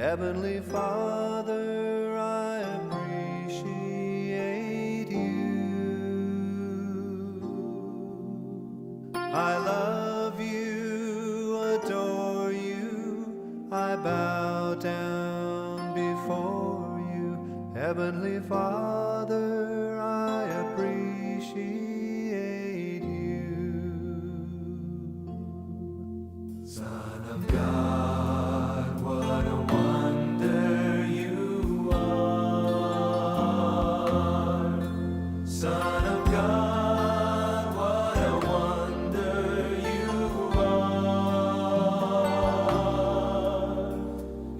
Heavenly Father, I appreciate you. I love you, adore you, I bow down before you. Heavenly Father, I appreciate you. Son of God, what a wonder you are. Son of God, what a wonder you are.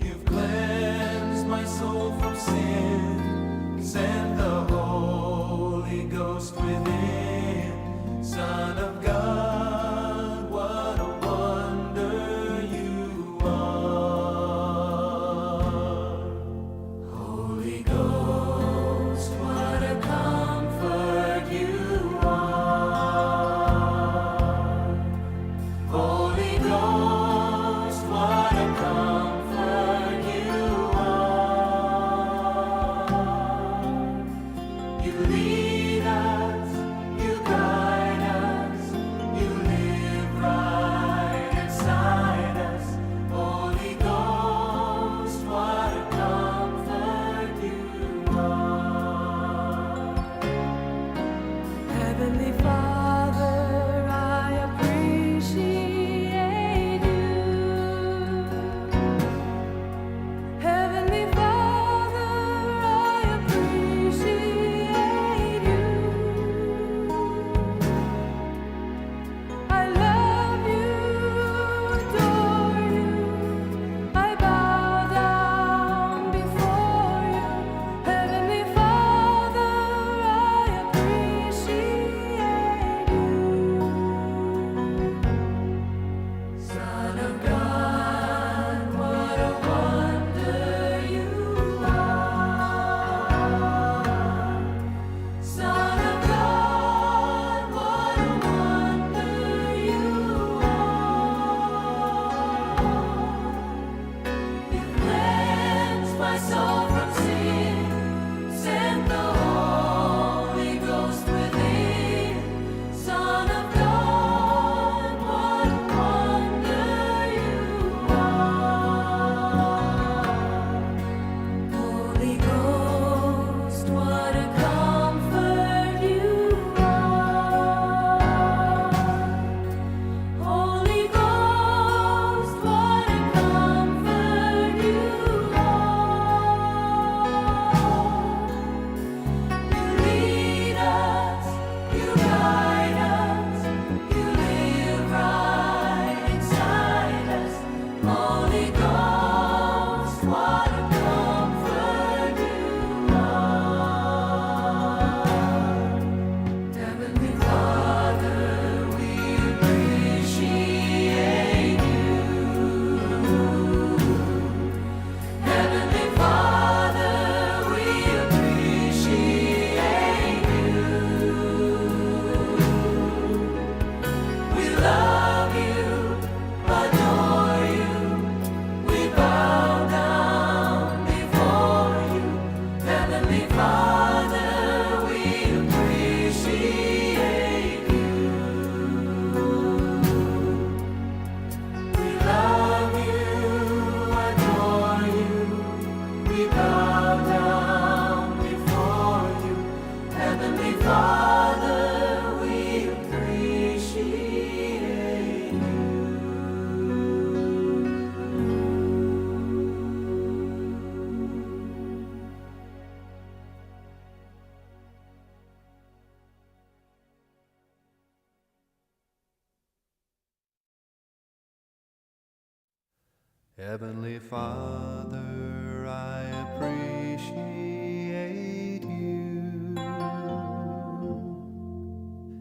You've cleansed my soul from sin, sent the Holy Ghost within. Son of God, what a wonder you are. Holy Ghost, what a comfort you are. Holy Ghost, what a comfort you are. You lead us, you guide us, you live right inside us. Holy Ghost, what a comfort you are. Heavenly Father, I appreciate you. Heavenly Father, I appreciate you. I love you, adore you. I bow down before you. Heavenly Father, I appreciate you. Son of God, what a wonder you are. Son of God, what a wonder you are. You cleansed my soul from sin, sent the Holy Ghost within. Son of God, what a wonder you are. Holy Ghost, what a comfort you are. Holy Ghost, what a comfort you are. You lead us, you guide us, you live right inside us. Holy Ghost, what a comfort you are. Heavenly Father, we appreciate you. Heavenly Father, we appreciate you. We love you, adore you. We bow down before you. Heavenly Father, we appreciate you. We love you, adore you. We bow down before you. Heavenly Father, we appreciate you. Heavenly Father, I appreciate you.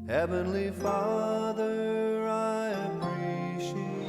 Heavenly Father, I appreciate.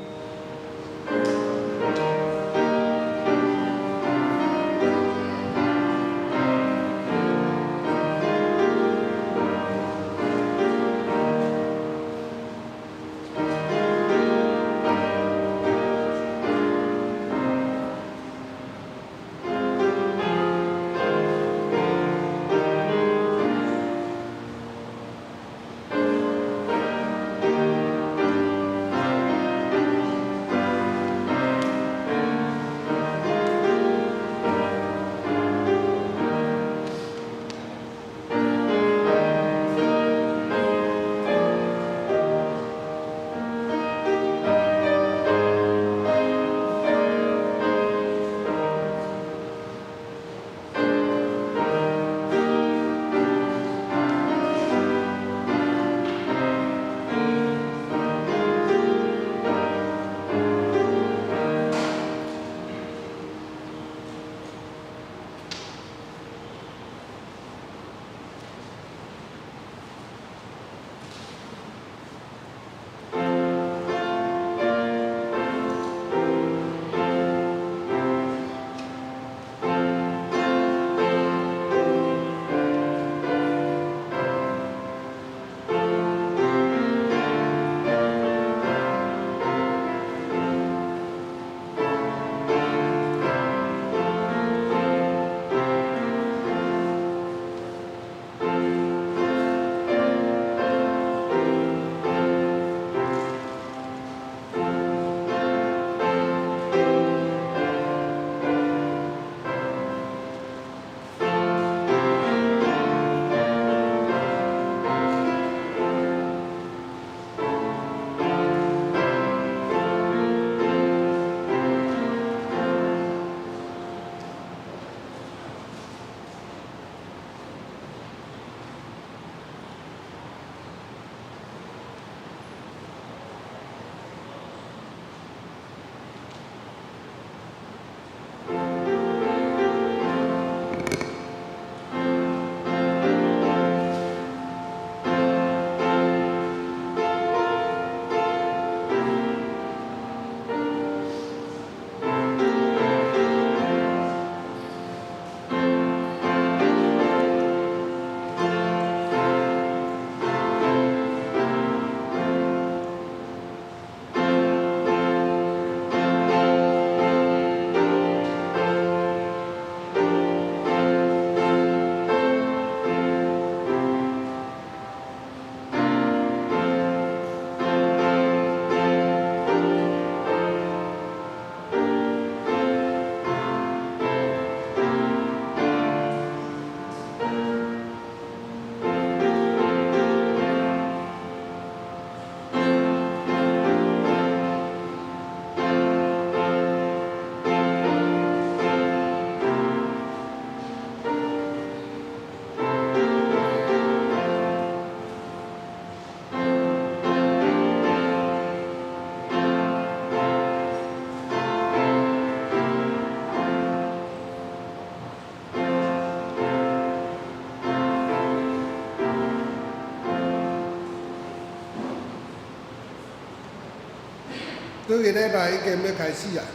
這個禮拜已經欲開始啊！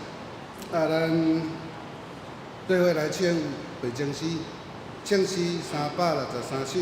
啊，咱做伙來唱背經詩，聖詩363首。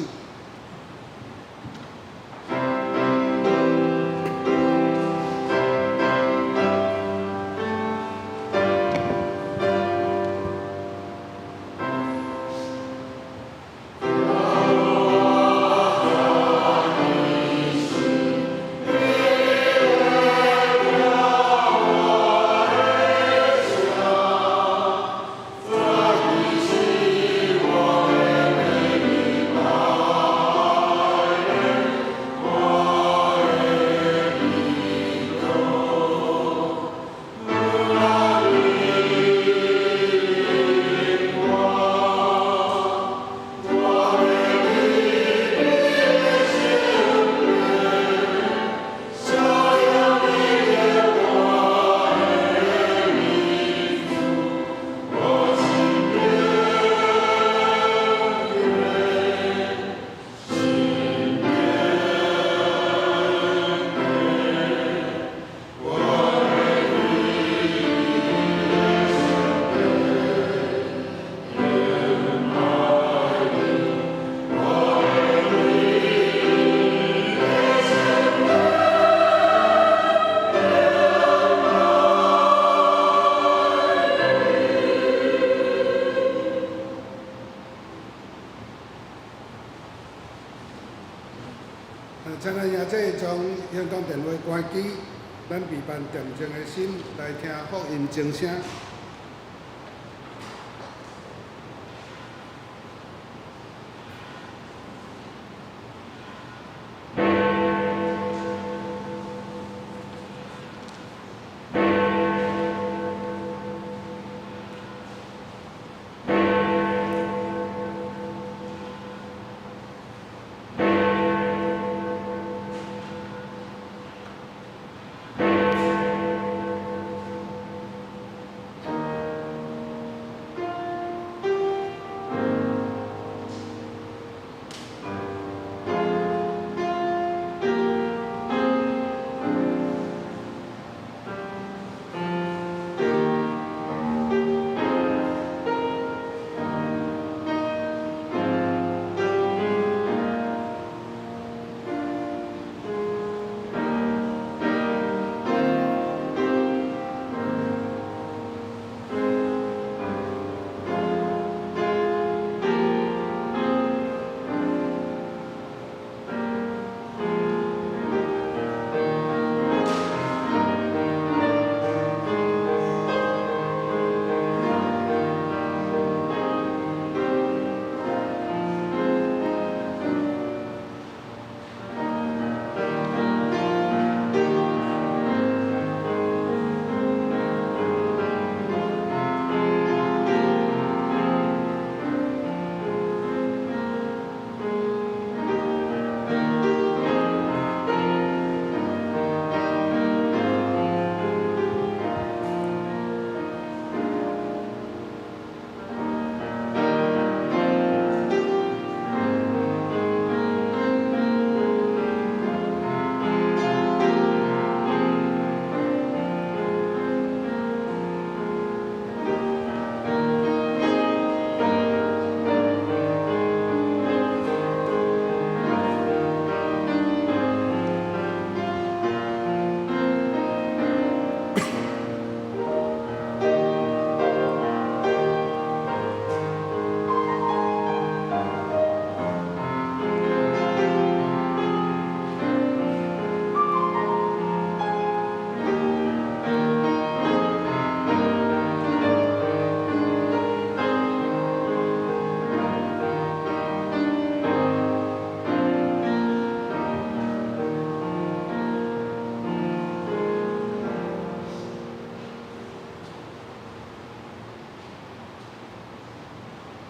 請咱兄弟將行動電話關機，咱備辦恬靜的心來聽福音鐘聲。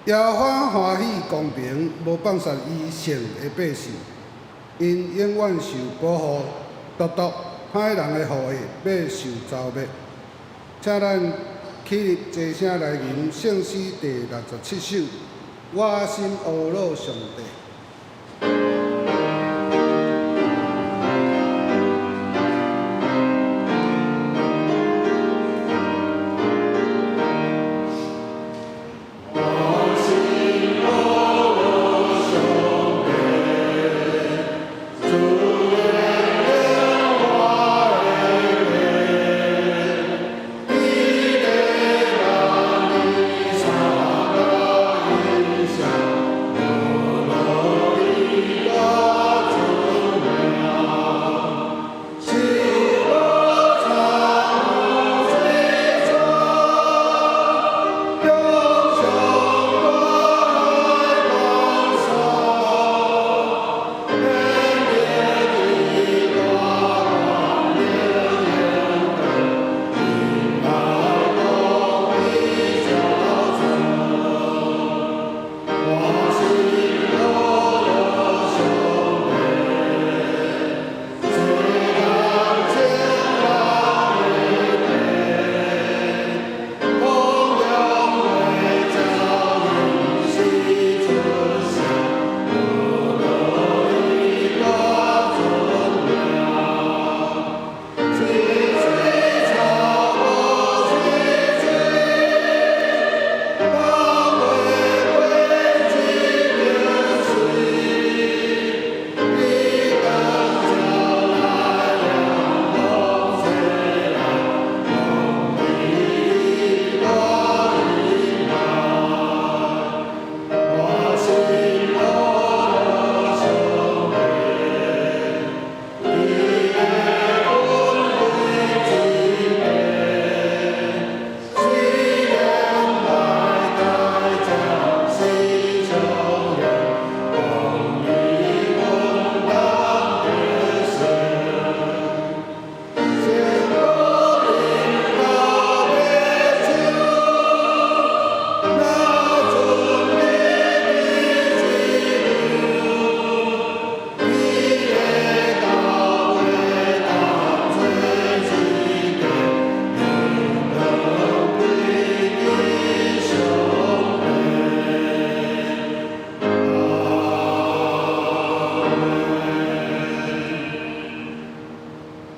耶和華歡喜公平，無放殺伊聖的百姓，𪜶永遠受保護，獨獨歹人的後裔欲受蹂躪。請咱起立齊聲來吟聖詩第67首，我心阿樂上帝。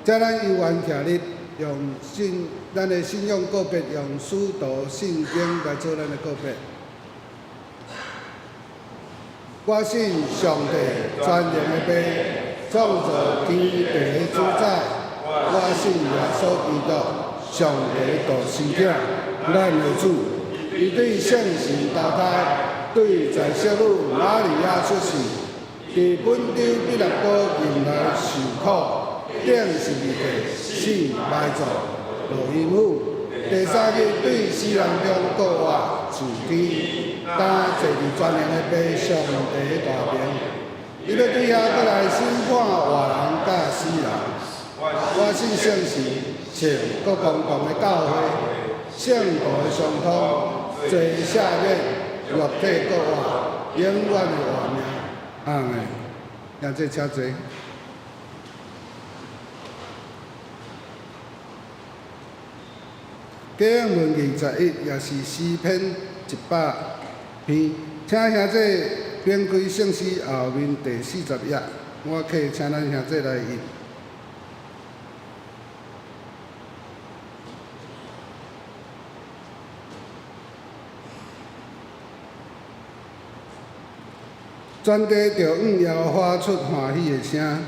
請咱猶原徛立，用信咱的信仰告別，用使徒信經來做咱的告別。我信上帝全能的父，創造天地的主宰。我信耶穌基督，上帝獨生子，咱的主。伊對聖神投胎，對在聖女瑪利亞出世，佇本丟彼拉多任內受苦，釘十字架，死埋葬，落陰府。第三日對死人中復活，上天，擔坐佇全能的父上帝的大爿。伊欲對遐閣來審判活人佮死人。我信聖神，聖閣公共的教會，聖徒的相通，罪赦免，肉體復活，永遠的活命。阿們，兄弟請坐。加爾文21，也是詩篇100篇。請兄弟翻開聖詩後面第40頁，我客請咱兄弟來印。全地著向耶和華出歡喜的聲。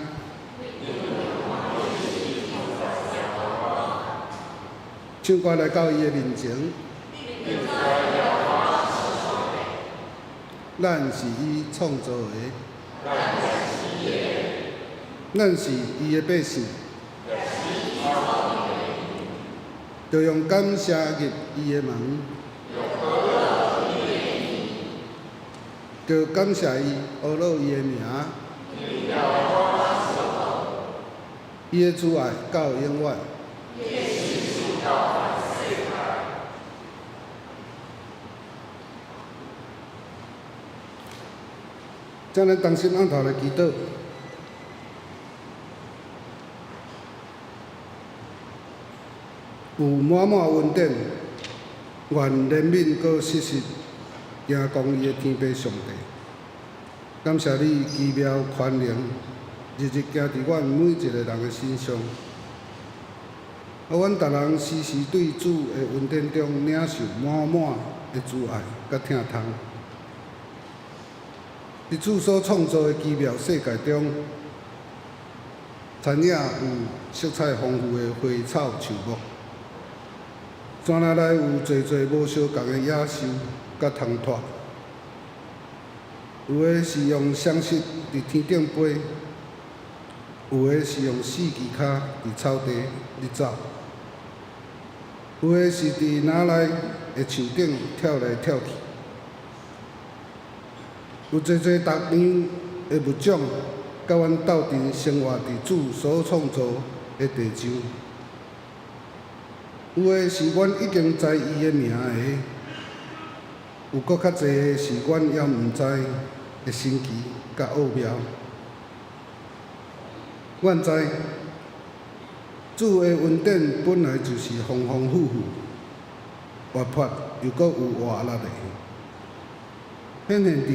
唱歌來到伊的面前，咱是伊創造的，咱是伊的百姓，著用感謝入伊的門，著感謝伊，阿樂伊的名，伊的慈愛到永遠。請咱同心尪頭來祈禱。有滿滿恩典，願憐憫閣實實行公義的天父上帝，感謝你奇妙權能，日日行佇阮每一个人的身上。予阮逐人時時對主的恩典中領受滿滿的慈愛佮疼痛。佇主所創造的奇妙世界中，田野有色彩豐富的花草樹木，山林內有濟濟無相仝的野獸佮蟲蟥，有的是用雙翼佇天頂飛，有的是用四支跤佇草地咧走，有的是佇林內的樹頂跳來跳去。有濟濟逐樣的物種，佮阮鬥陣生活佇主所創造的地上。有的是阮已經知伊的名的，有閣較濟的是阮猶毋知的神奇佮奧妙。阮知主的恩典本來就是豐豐富富、活潑又閣有活力的，顯現佇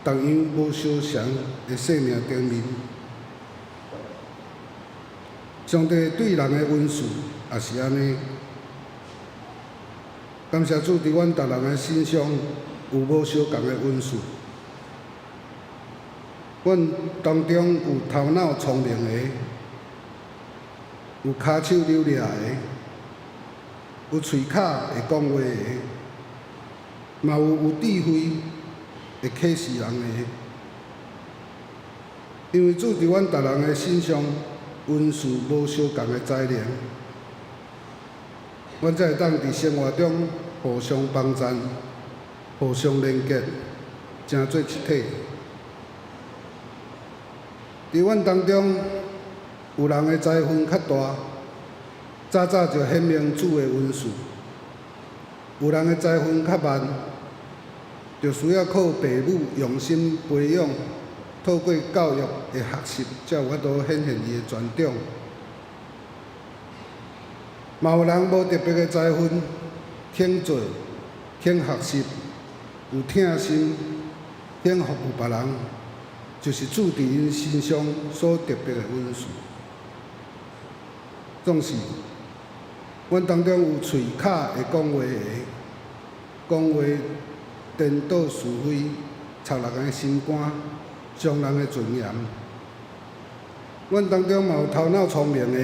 逐樣無相仝的生命頂面。上帝對人的恩賜也是按呢。感謝主佇阮逐人的身上有無相仝的恩賜。阮當中有頭腦聰明的，有跤手流掠的，有喙巧會講話的，嘛有有智慧會啟示人的。因為主佇阮逐人的身上恩賜無相仝的才能，阮才會當佇生活中互相幫贊、互相連結，成做一體。佇阮當中，有人的才分較大，早早就顯明主的恩賜；有人的才分較慢，就需要靠父母用心培養，透過教育的學習，才有法度顯現伊的專長。嘛有人無特別的才分，肯做、肯學習，有疼心，肯服務別人，就是主佇𪜶身上所特別的恩賜。總是，阮當中有喙巧會講話的，講話顛倒是非，插人的心肝，傷人的尊嚴。阮當中嘛有頭腦聰明的，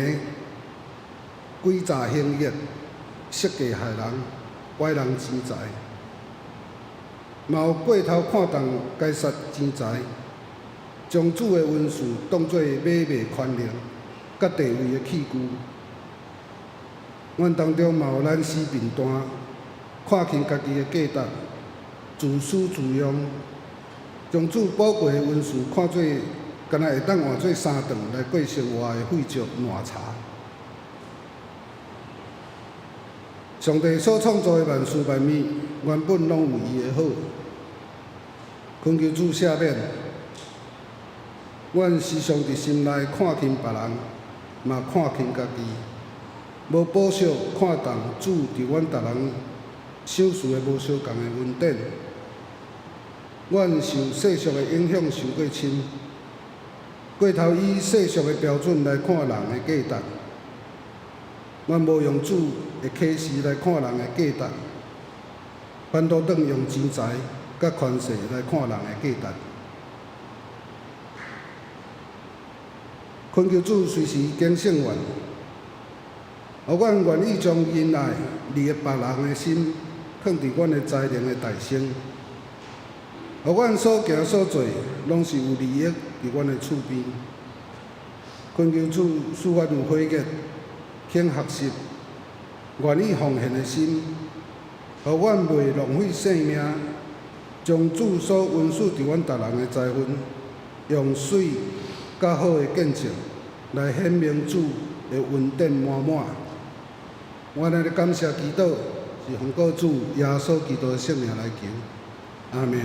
詭詐行惡，設計害人，拐人錢財。嘛有過頭看重該撒錢財，將主的恩賜當做買賣權能，佮地位的器具。阮當中嘛有懶死貧惰，看輕家己的價值，自私自用，將主寶貴的恩賜看做敢若會當換做三頓來過生活的廢石爛柴。上帝所創造的萬事萬物，原本攏有伊的好。懇求主赦免，阮時常佇心內看輕別人，嘛看輕家己，無保守看重主佇阮逐人賞賜的無相仝的恩典。阮受世俗的影響傷過深，過頭以世俗的標準來看人的價值。阮無用主的啟示來看人的價值，反倒轉用錢財佮權勢來看人的價值。懇求主隨時警醒阮，予阮願意將仁愛、利益別人的心，放佇阮的才能的大先。予阮所行所做，攏是有利益佇阮的厝邊。懇求主賜阮有火熱，肯學習，願意奉獻的心，予阮袂浪費性命，將主所恩賜佇阮逐人的才分，用水佮好的見證來顯明主的恩典滿滿。阮按呢感謝祈禱，是奉告主耶穌基督的聖名來求，阿們。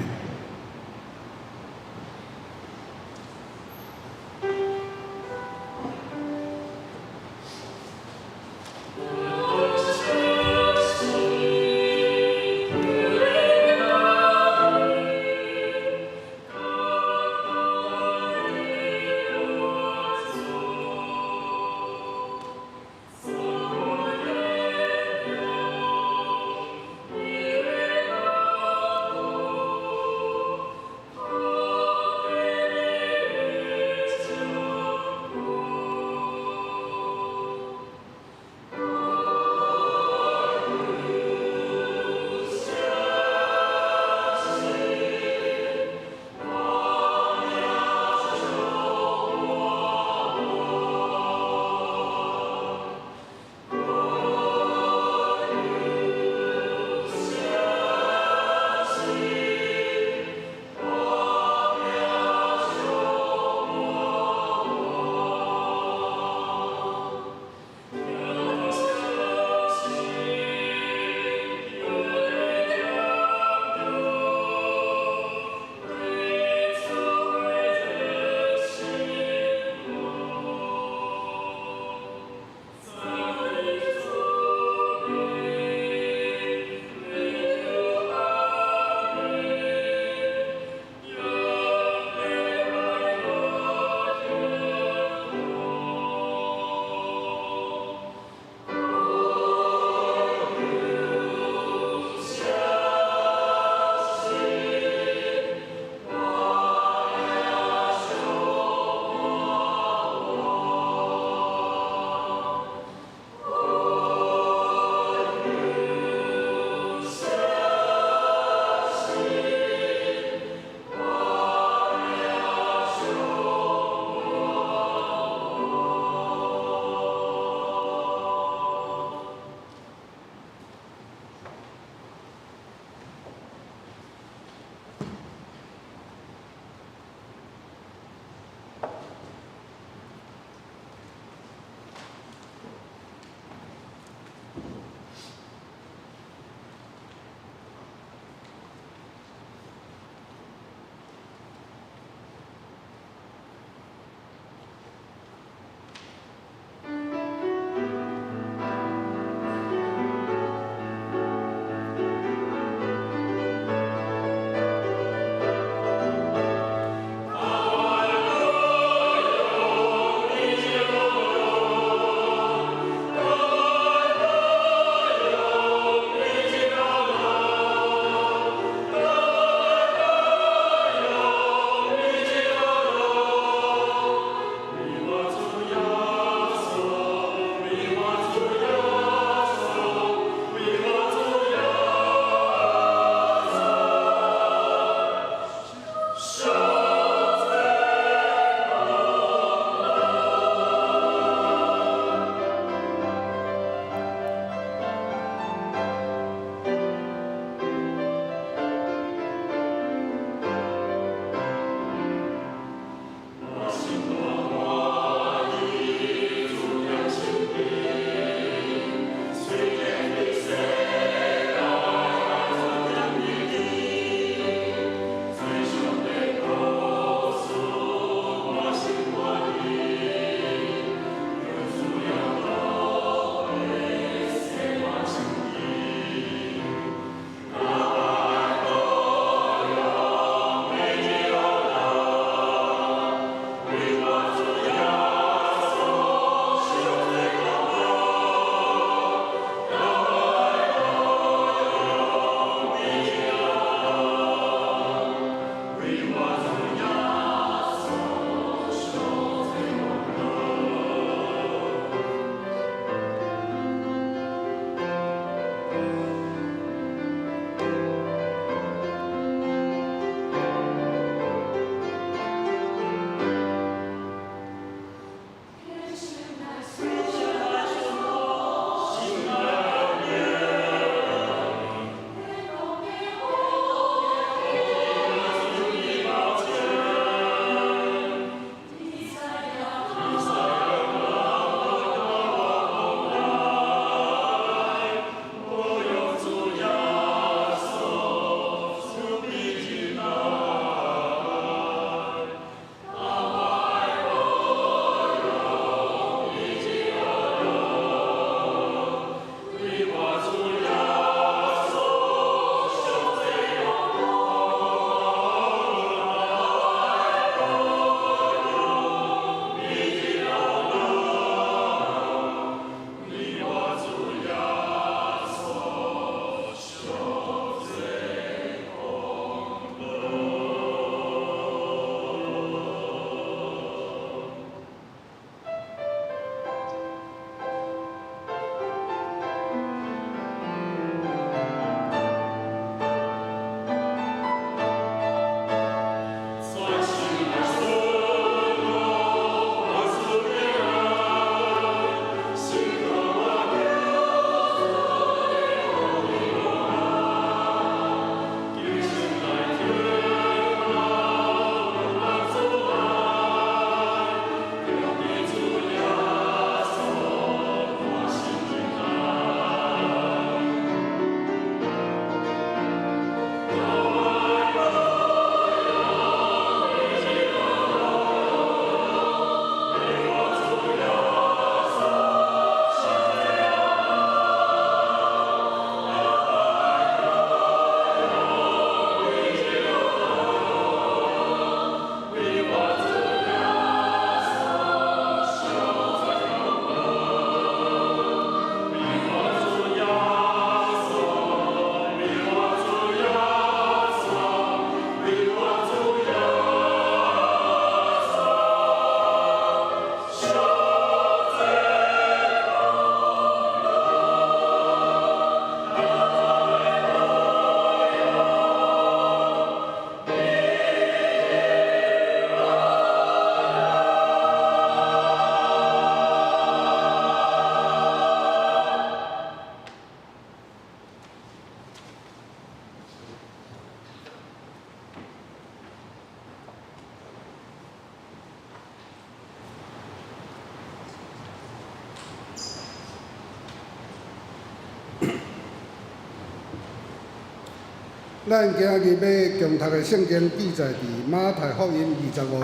咱今日欲共讀的聖經記載佇馬太福音25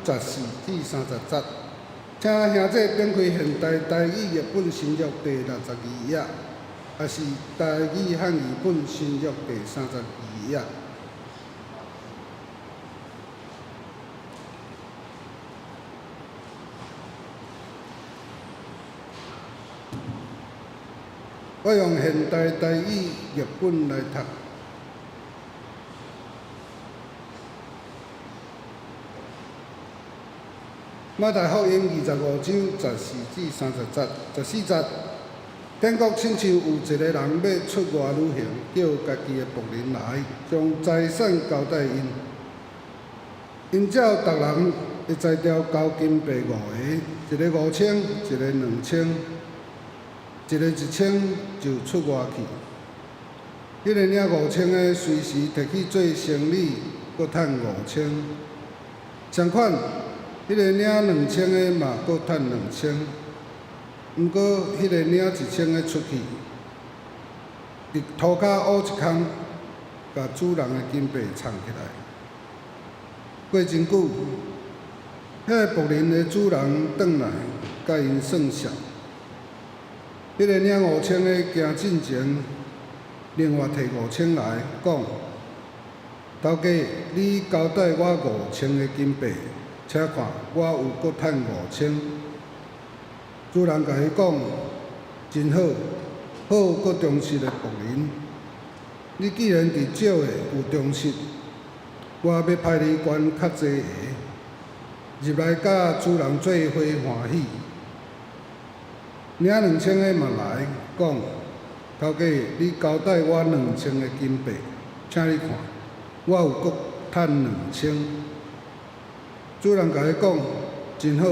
章14至30節。請兄弟展開現代台語譯本新約第62頁，抑是台語漢語本新約第32頁。我用現代台語譯本來讀。馬太福音25章14至30節，14節，天國親像有一個人欲出外旅行，叫家己的僕人來，將財產交代𪜶。𪜶照逐人的才調交金幣五个，一个5000，一个2000，一个1000，就出外去。彼个領五千的，隨時提去做生理，閣趁五千。相款，彼个領兩千的嘛，閣趁兩千。毋過，彼個領一千的出去，佇塗跤挖一空，共主人的金幣藏起來。過真久，彼个僕人的主人轉來，共𪜶算數。彼个領五千的行進前，另外提五千來講：頭家，你交代我五千的金幣，請看，我有閣趁五千。主人共伊講：真好，好閣忠實的僕人。你既然佇少的有忠實，我欲派你管較濟个，入來佮主人做伙歡喜。領兩千的嘛來講：頭家，你交代我兩千的金幣，請你看，我有閣趁兩千。主人共伊講：真好，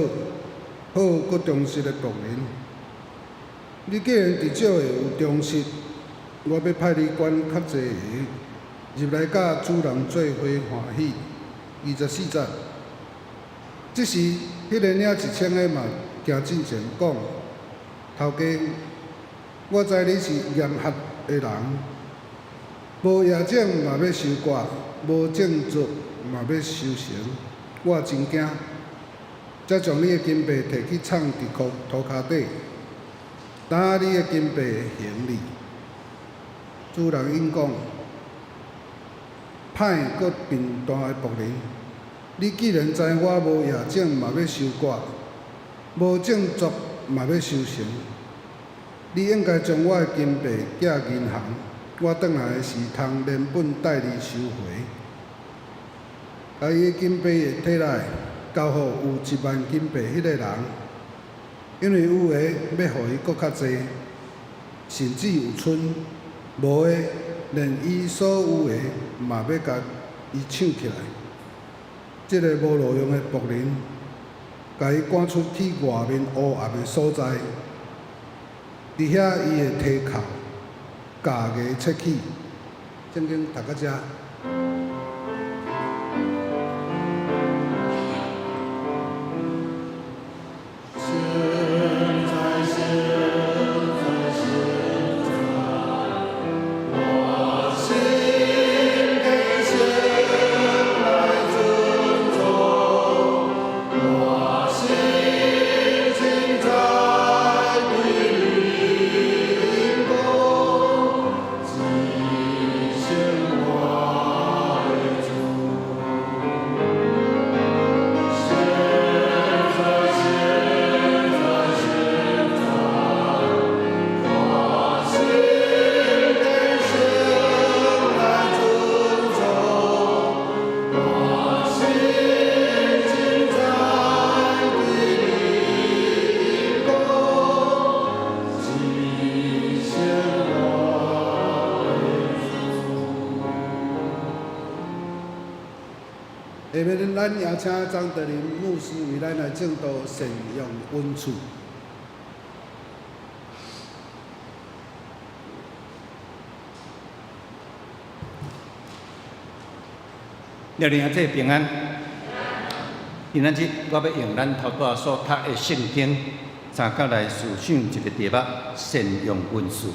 好閣忠實的僕人。你既然佇少的有忠實，我欲派你管較濟个，入來佮主人做伙歡喜。24節，這時，彼个領一千的嘛行進前講：頭家，我知你是嚴苛的人，無野種嘛欲收割，無種植嘛欲收成，我真驚，才將你的金幣提去藏佇塗跤底。擔你的金幣還你。主人應講：歹閣笨惰的僕人，你既然知我無野種嘛欲收割，無種植嘛欲收成，你應該將我的金幣寄銀行，我轉來的時通連本帶利收回。共伊的金幣提來，交予有1萬金幣彼个人，因為有的欲予伊閣較濟，甚至有賰；無的，連伊所有的嘛欲共伊搶起來。這个無路用的僕人，共伊趕出去外面烏暗的所在，佇遐伊會啼哭、咬牙切齒。聖經讀到遮。下面咱邀請張德林牧師為咱來證道善用恩賜。聶靈兄弟平安。今仔日我欲用咱頭拄仔所讀的聖經，相佮來思想一个題目：善用恩賜。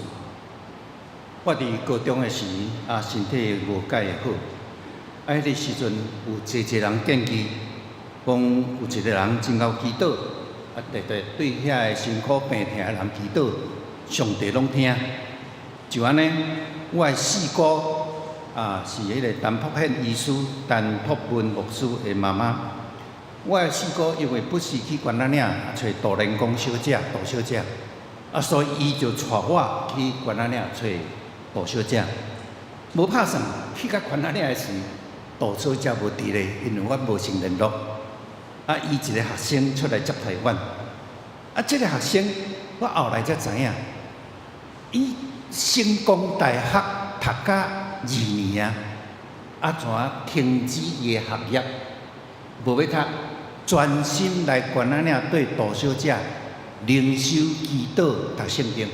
我佇高中的時啊，身體無蓋會好，啊，彼個時陣有濟濟人建議，講有一個人真𠢕祈禱，啊，特別對遐个辛苦病疼的人祈禱，上帝攏聽。就按呢，我的四姑啊，是彼個陳福憲醫師、陳福文牧師的媽媽。我的四姑因為不時去關仔嶺揣杜連公小姐、杜小姐，啊，所以伊就帶我去關仔嶺揣杜小姐。無拍算，去到關仔嶺的時，杜小姐無佇咧，因為阮無先聯絡。啊，伊一個學生出來接待阮。啊，這個學生我後來才知影，伊成功大學讀甲二年啊，啊，怎停止伊的學業，無欲讀，專心來關仔嶺對杜小姐靈修祈禱讀聖經。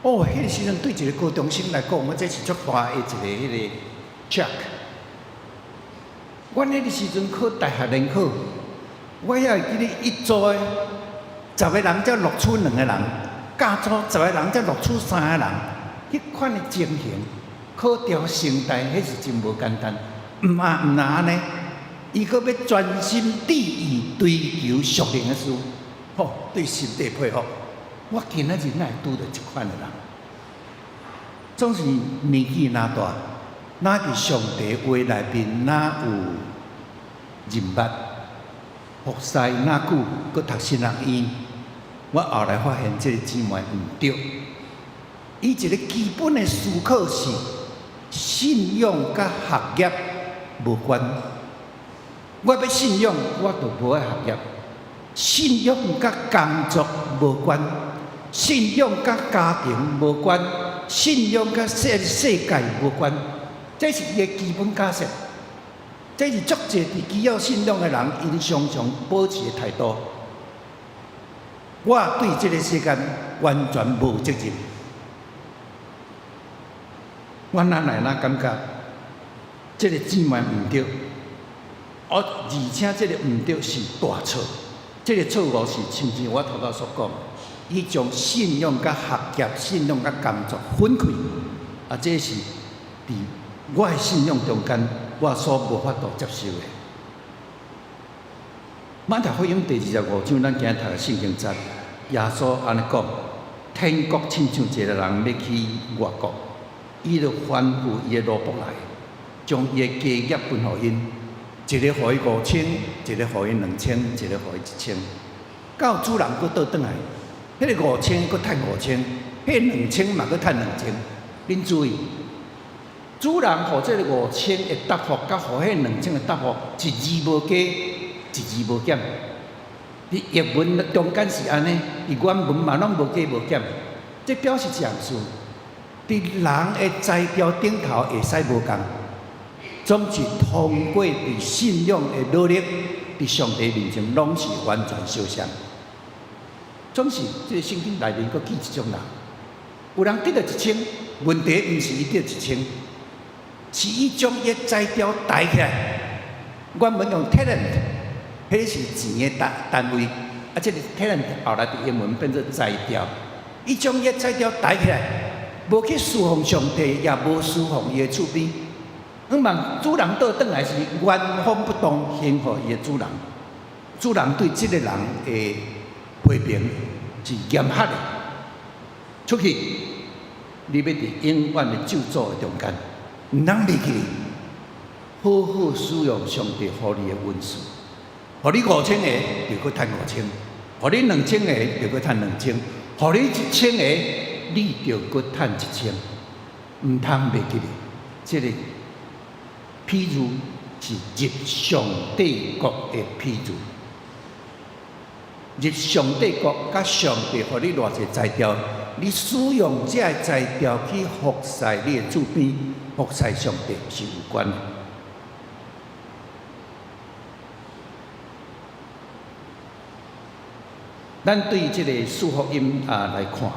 哦，彼個時陣對一個高中生來講，我這是足大的一個彼個 shock。阮彼個時陣考大學聯考，我猶會記得一組的10個人才錄取兩個人，甲組10個人才錄取三個人，彼款的情形，考著成大，彼是真無簡單。毋啊毋若按呢，伊閣欲專心致意追求屬靈的事，吼，對心底佩服。我今仔日哪會拄著這款的人？總是年紀若大，若佇上帝話內面若有認捌，服侍若久，閣讀神學院，我後來發現這個姊妹毋對。伊一個基本的思考是信仰佮學業無關。我欲信仰，我就無愛學業。信仰佮工作無關，信仰佮家庭無關，信仰佮世界無關。這是伊的基本假設。這是足濟佇基要信仰的人，𪜶常常保持的態度。我對這個世間完全無責任。我哪來哪感覺，這個姊妹毋對，而且這個毋對是大錯。這個錯誤是親像我頭拄所講，伊將信仰佮學業、信仰佮工作分開，啊，這是佇我的信仰中間，我所無法度接受的。馬太福音第25章，咱今日讀的聖經節，耶穌按呢講：天國親像一個人欲去外國，伊就吩咐伊的奴僕來，將伊的家業分予𪜶，一个予伊5000，一個予伊2000，一個予伊1000。到主人閣倒轉來，彼個五千閣趁五千，彼個兩千嘛閣趁兩千。恁注意，主人予這个五千的答覆，佮予彼兩千的答覆，一字無加，一字無減。佇譯文中間是按呢，佇原文嘛攏無加無減。這表示一項事，佇人的才調頂頭會使無仝，總是通過佇信仰的努力，佇上帝面前攏是完全相像。總是這个聖經內面閣記這種人，有人得著一千，問題毋是伊得一千，是伊將伊的才調提起來。原文用 talent，彼個是錢的單位，啊，這个 talent 後來佇英文變做才調。伊將伊的才調提起來，無去侍奉上帝，也無侍奉伊的厝邊。向望主人倒轉來時，原封不動還予伊的主人。主人對這个人的批評是嚴厲的。出去，你欲佇永遠的咒詛的中間，毋通袂記，好好使用上帝予你的恩賜。予你五千個，就閣趁五千；予你兩千個，就閣趁兩千；予你一千個，你就閣趁一千。毋通袂記咧，這个譬喻是入上帝國的譬喻。入上帝國，佮上帝予你偌濟才調，你使用這个才調去服侍你的主邊，服侍上帝是有關的。咱對這个四福音啊來看，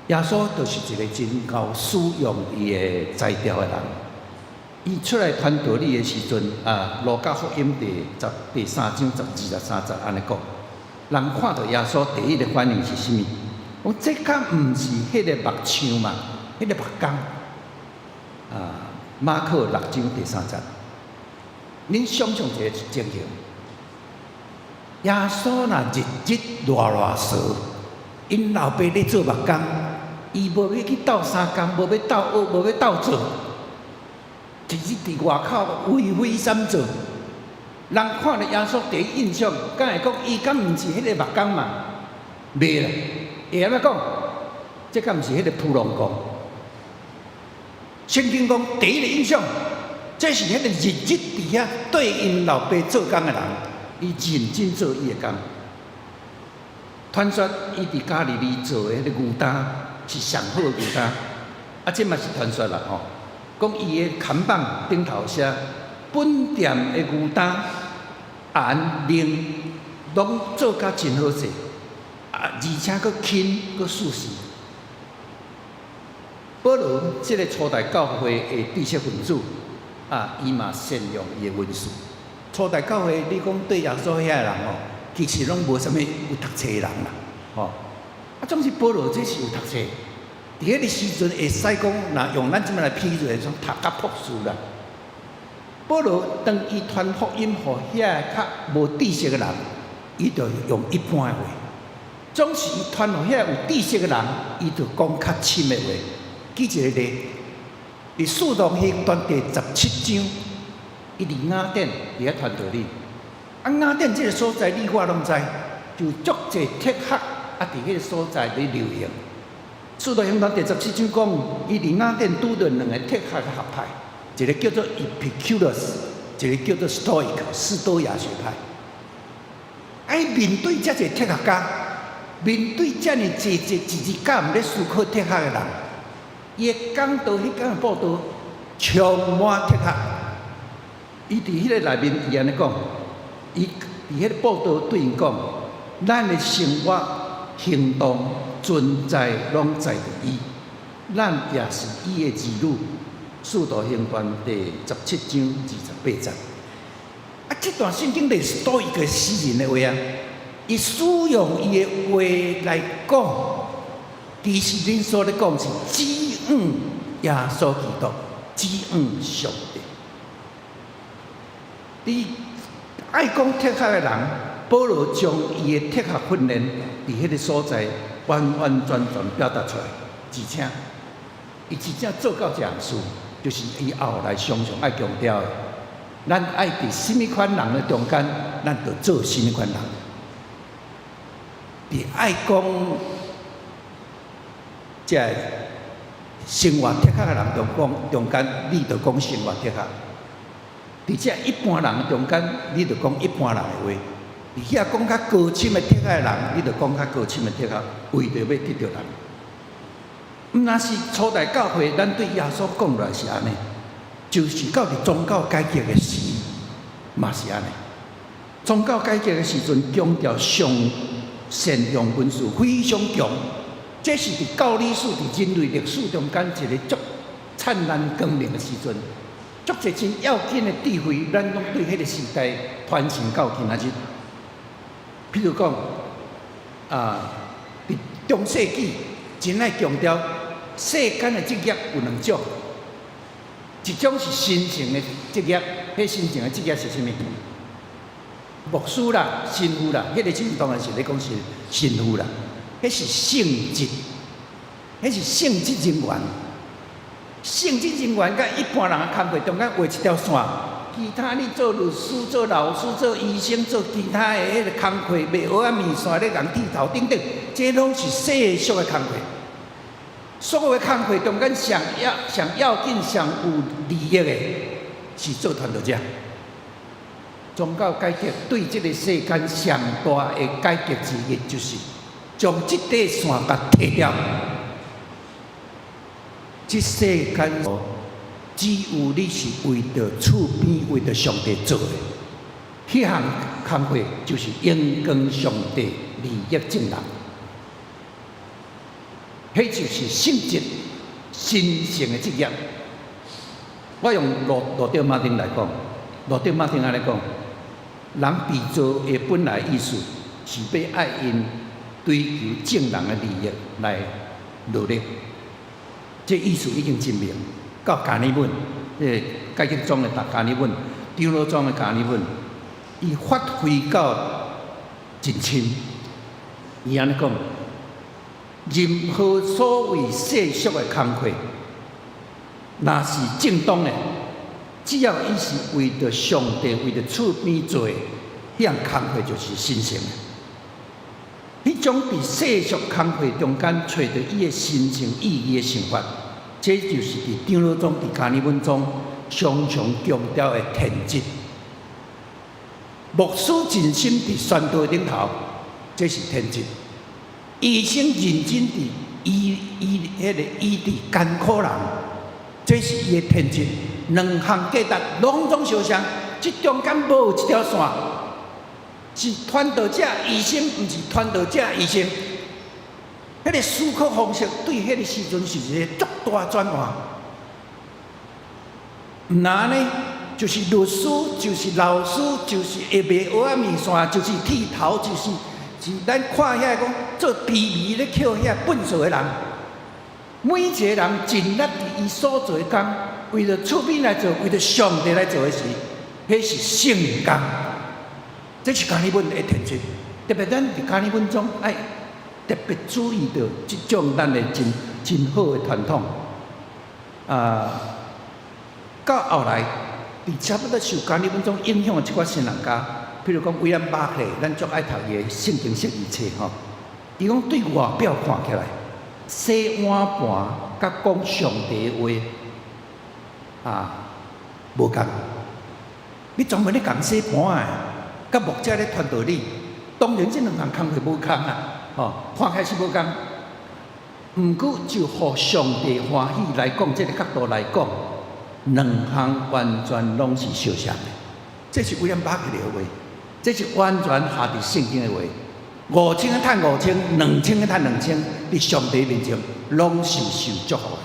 耶穌就是一个真𠢕使用伊的才調的人。伊出來傳道理的時陣啊，路加福音第三章12、23節按呢講，人看著耶穌第一个反應是啥物？講這敢毋是彼个木匠嘛？彼個木工啊，馬可六章第三節，恁想像一个情形，耶穌若日日賴賴趖，𪜶老爸咧做木工，伊無欲去鬥相共，無欲鬥學，無欲鬥做，日日佇外口為非三做。人看著耶穌第一印象，敢會講伊敢毋是彼个木工嘛？袂啦，會按怎講？這敢毋是彼个鋪龍工？聖經講第一个印象，這是彼个日日佇遐綴𪜶老爸做工的人，伊認真做伊的工。傳說伊佇加利利做的彼个牛擔是上好的牛擔，啊，這嘛是傳說啦吼。講伊的看板頂頭寫本店的牛擔、鹽、奶攏做甲真好勢，啊，而且閣輕閣舒適。保羅這个初代教會的知識分子，啊，伊嘛善用伊的文辭。初代教會，你講對耶穌遐的人吼，其實攏無啥物有讀冊的人啦，吼。啊，總是保羅這是有讀冊。佇彼个時陣會使講，若用咱這擺來譬喻，會講讀甲博士啦。保羅當伊傳福音予遐個較無知識的人，伊就用一般的話；總是伊傳予遐有知識的人，伊就講較深的話。舉一個例，佇使徒行傳第十七章，伊佇雅典佇遐傳道理。啊，雅典這个所在，你我攏知，就足濟哲學啊，佇彼个所在咧流行。使徒行傳第十七章講，伊佇雅典拄著兩个哲學的學派，一个叫做 Epicurus，一个叫做 Stoic 斯多亞學派。啊，伊面對遮濟哲學家，面對遮爾濟濟一日到暗咧思考哲學的人，伊的講道彼工的布道充滿哲學。伊佇彼个內面，伊按呢講，伊佇彼个布道對𪜶講，咱的生活行動存在攏在佇伊，咱也是伊的兒女。使徒行傳第十七章二十八節。啊，這段聖經裡是多一個詩人的話啊，伊使用伊的話來講，其實恁所咧講是指向耶穌基督，指向上帝。佇愛講哲學的人，保羅將伊的哲學訓練佇彼个所在完完全全表達出來，而且伊真正做到這項事，就是伊後來常常愛強調的。咱愛佇啥物款人的中間，咱就做啥物款人。佇愛講這个生活哲學的人中講中間，你就講生活哲學；佇這一般人中間，你就講一般人的話；佇遐講較高深的哲學的人，你就講較高深的哲學，為著欲得著人。毋但是初代教會，咱對耶穌講落來是按呢，就是到佇宗教改革的時，嘛是按呢。宗教改革的時陣，強調上善用文辭非常強，這是佇教理史、佇人類歷史中間一个足燦爛光明的時陣，足濟真要緊的智慧，咱攏對彼个時代傳承到今仔日。譬如講，啊，佇中世紀真愛強調世間的職業有兩種，一種是神聖的職業，彼神聖的職業是啥物？牧師啦、神父啦，彼个時陣當然是咧講是神父啦，彼是聖職，彼是聖職人員。聖職人員佮一般人的工課中間畫一條線，其他你做律師、做老師、做醫生、做其他的彼個工課，賣蚵仔麵線咧共剃頭等等，這攏是世俗的工課。所有的工課中間上要上要緊、上有利益的，是做傳道者。宗教改革對這个世間上大的改革之一，就是將這塊線共提掉。這世間只有你是為著厝邊、為著上帝做的，彼項工課就是榮光上帝、利益眾人。彼就是聖職、神聖的職業。我用路德馬丁來講，路德馬丁按呢講，人被造的本來意思是欲愛𪜶追求眾人的利益來努力。這意思已經真明。到加爾文，這個改革宗的加爾文，長老宗的加爾文，伊發揮到真深。伊按呢講，任何所謂世俗的工課，若是正當的，只要伊是為著上帝、為著厝邊做的，彼項工課就是神聖的。彼種佇世俗工課中間揣著伊的神聖意義的想法，這就是佇長老宗、佇加爾文宗常常強調的天職。牧師盡心佇宣道頂頭，這是天職；醫生認真佇醫醫彼個醫治艱苦人，這是伊的天職。兩項價值攏總相像，這中間無一條線，是傳道者醫生，毋是傳道者醫生。彼個思考方式對彼個時陣是一個足大轉換。毋若按呢，就是律師，就是老師，就是會賣蚵仔麵線，就是剃頭，就是是咱看遐講做豬糜咧抾遐糞掃的人，每一個人盡力佇伊所做的工，為著厝邊來做，為著上帝來做的時，彼是聖工。這是加爾文的天職，特別咱佇加爾文中愛特別注意著這種咱的真真好的傳統。啊，到後來，佇差不多受加爾文宗影響的這寡神學家，譬如講威廉巴克，咱足愛讀伊的聖經釋義冊吼。伊講對外表看起來，洗碗盤佮講上帝話啊，無仝。你專門咧共洗盤的，佮牧者咧傳道理，當然這兩項工課無仝啊，吼，看起來是無仝。毋過就予上帝歡喜來講，這個角度來講，兩項完全攏是相像的。這是威廉巴克的話，這是完全下佇聖經的話。五千個趁五千，兩千個趁兩千，佇上帝面前攏是受祝福的。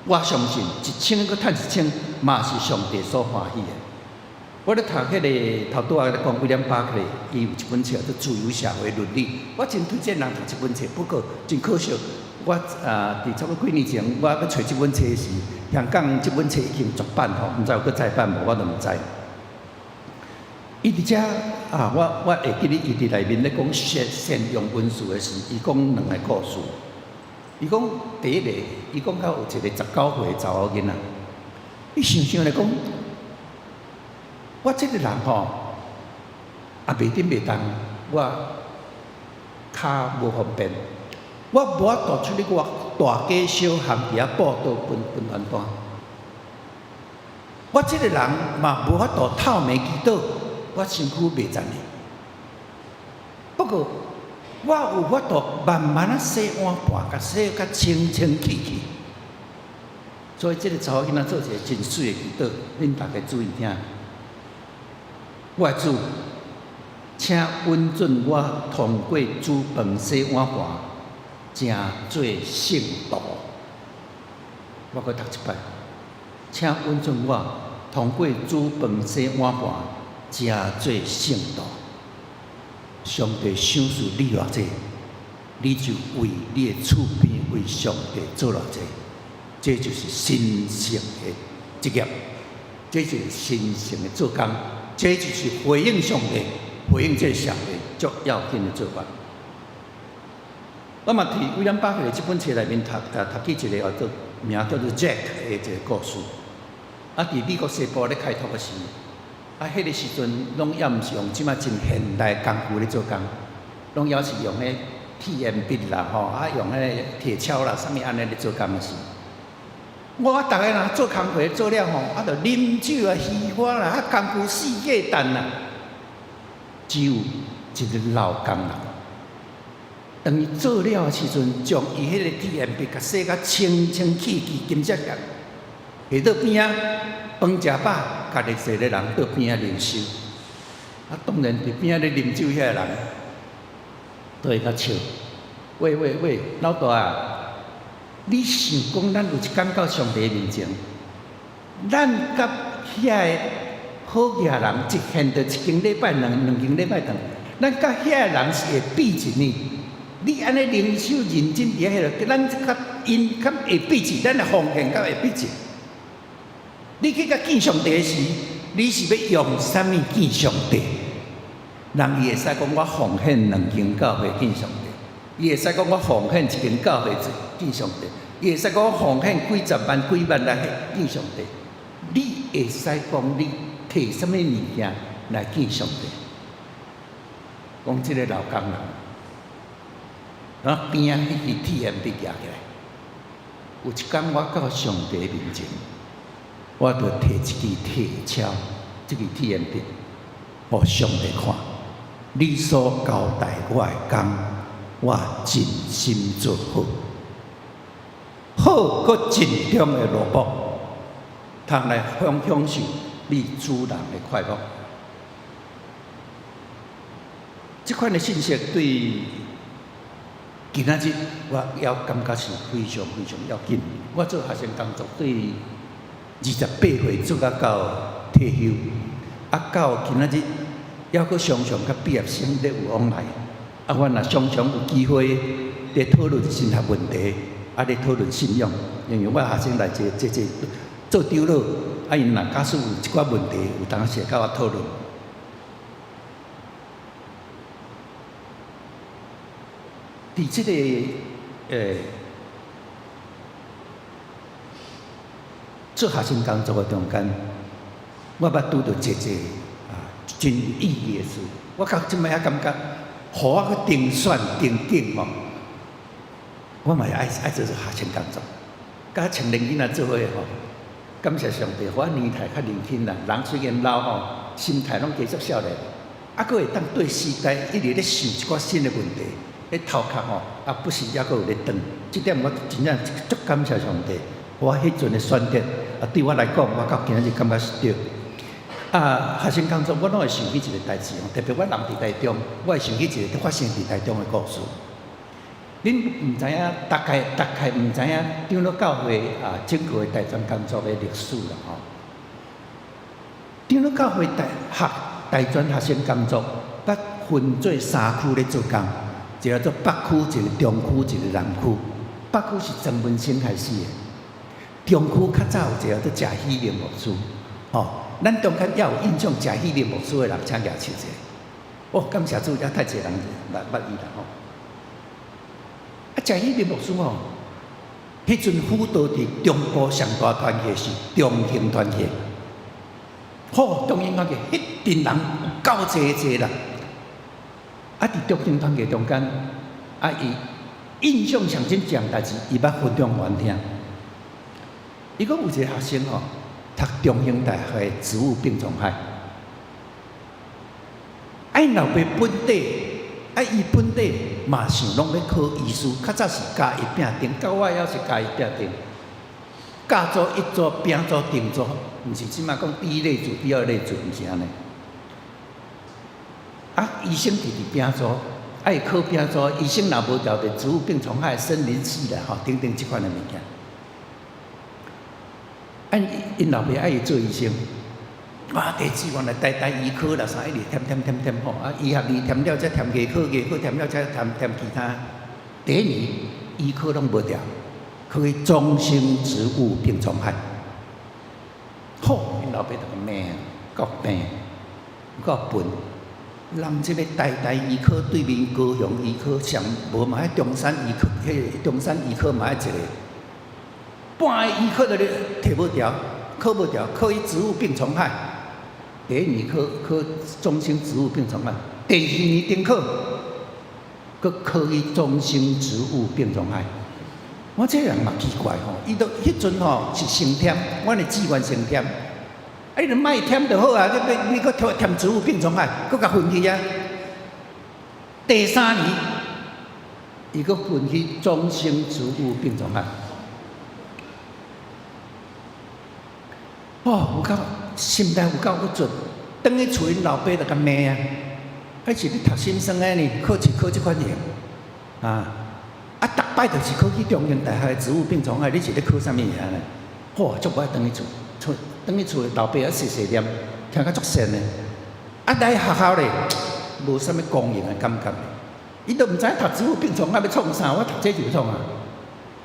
我相信一千閣趁一千，嘛是上帝所歡喜的。我咧讀彼個頭拄仔咧講威廉巴克，伊有一本冊叫做《自由社會倫理》，我真推薦人讀這本冊。不過真可惜，我啊佇差不多幾年前，我欲揣這本冊時，香港這本冊已經絕版吼，毋知有閣再版無，我都毋知。伊佇遮啊，我我會記得伊佇內面咧講善善用恩賜的時，伊講兩个故事。伊講第一個，伊講到有一個19歲的查某囡仔，伊想想來講，我這個人吼，也袂振袂動，我跤無方便，我無法度出去外大街小巷佇遐布道分分傳單。我這個人嘛無法度透暝祈禱，我身軀袂贊的。不過我有法度慢慢仔洗碗盤，共洗甲清清氣氣。所以這個查某囡仔做一個真媠的祈禱，恁大家注意聽。我的主，請允准我通過煮飯、洗碗盤，成做聖徒。我閣讀一擺，請允准我通過煮飯、洗碗盤，成做聖徒。上帝賞賜你偌濟，你就為你的厝邊為上帝做偌濟，這就是神聖的職業，這就是神聖的做工，這就是回應上帝、回應這個社會足要緊的做法。我嘛佇威廉巴克的這本冊內面讀啊讀起一個叫做名叫做 Jack 的一個故事。啊，佇美國西部咧開拓的時，啊，彼個時陣攏猶毋是用這馬真現代工具咧做工，攏猶是用彼鐵鉛筆啦吼，啊用彼個鐵鍬啦，啥物按呢咧做工的時。我逐个人做工課做了吼，啊，著啉酒啊、虛歡啦，啊，工具四界擲啦。只有一個老工人，當伊做了的時陣，將伊彼個鐵鉛筆共洗甲清清氣氣、金閃閃，下桌邊仔飯食飽，家己坐个人桌邊仔靈修。啊，當然佇邊仔咧啉酒遐个人，都會較笑。喂喂喂，老大啊！你想講咱有一工到上帝面前，咱佮遐个好額人一現著一間禮拜兩兩間禮拜堂，咱佮遐个人是會比一呢？你按呢靈修認真佇彼個，咱較𪜶較會彼此，咱的奉獻較會彼此。你去共見上帝時，你是欲用啥物見上帝？人伊會使講我奉獻兩間教會見上帝，伊會使講我奉獻一間教會見上帝，伊會使講我奉獻幾十萬、幾萬來見上帝。你會使講你提啥物物件來見上帝？講這个老工人，然後邊仔彼支鐵筆舉起來，有一工我到上帝面前，我就提一支鐵鍬，這支鐵筆，予上帝看。你所交代我的工，我盡心做好，好閣盡忠的奴僕，通來享受你主人的快樂。這款的信息對今仔日我猶感覺是非常非常要緊。我做學生工作對28歲做甲到退休，啊到今仔日，猶閣常常佮畢業生咧有往來。啊，我若常常有機會咧討論神學問題，啊咧討論信仰，因為我學生內這這這做長老，啊𪜶若假使有一寡問題，有當時會佮我討論。佇這个做學生工作的中間，我捌拄著濟濟啊真有意義的事。我到這擺猶感覺，予我去定選定景吼，我嘛會愛愛做做學生工作，佮青年囡仔做伙吼。感謝上帝，予我年代較年輕啦，人雖然老吼，心態攏繼續少年，啊，閣會當對時代一直咧想一寡新的問題。彼頭殼吼，啊，不時猶閣有咧轉，這點我真正足感謝上帝。我彼陣的選擇，啊，對我來講，我到今仔日感覺是對。啊，學生工作，我攏會想起一个代誌哦，特別我人佇台中，我會想起一个發生佇台中的故事。恁毋知影，大概大概毋知影長老教會啊，整個的大專工作的歷史啦吼。長老教會大學大專學生工作，捌分做三區咧做工。一个做北區，一個中區，一個南區。北區是曾文生開始的，中區較早有一个做謝喜明牧師，吼，咱中間猶有印象謝喜明牧師的人，請舉手者。哦，感謝主，猶太濟人捌捌伊啦吼。啊，謝喜明牧師吼，彼陣輔導佇中部上大團契是中興團契，吼，中興團契彼陣人有夠濟濟啦。啊！佇中興團契中間，啊，伊印象上深一項代誌，伊捌分享予阮聽。伊講有一個學生吼，讀中興大學的植物病蟲害，啊，𪜶老爸本底，啊，伊本底嘛想攏欲考醫師，較早是甲乙丙丁，到我猶是甲乙丙丁，甲組、乙組、丙組、丁組，毋是這馬講第一類組、第二類組，毋是按呢。啊，醫生佇佇丙組，愛考丙組，醫生若無調佇植物病蟲害、森林系啦，吼，等等這款的物件。啊，𪜶老爸愛伊做醫生，啊，第志願來台大醫科啦，啥一直添添添添吼，啊，醫學二添了，才添牙科，牙科添了，才添添其他。第一年醫科攏無調，考去中興植物病蟲害。好，𪜶老爸就共罵，夠病，夠笨。人這个台大醫科對面高雄醫科上無嘛？彼中山醫科，彼个中山醫科嘛愛一个，半个醫科都咧提無調，考無調，考去植物病蟲害。第一年考考中興植物病蟲害，第二年重考，閣考去中興植物病蟲害。我這个人嘛奇怪吼，伊都彼陣吼是先添，阮的志願先添。啊！你著莫添就好啊！你你閣添添植物病蟲害，閣共分去啊！第三年，伊閣分去中興植物病蟲害。哦，有夠心內有夠鬱卒，轉去厝𪜶老爸就共罵啊！彼是咧讀心酸的呢，考試考這款型啊！啊，逐擺就是考去中興大學的植物病蟲害，你是咧考啥物嘢呢？吼，足無愛轉去厝，厝。轉去厝，老爸仔細細念，聽甲足善的。啊，來學校咧，無啥物光榮的感覺。伊都毋知讀植物病蟲害欲創啥，我讀這就創啊！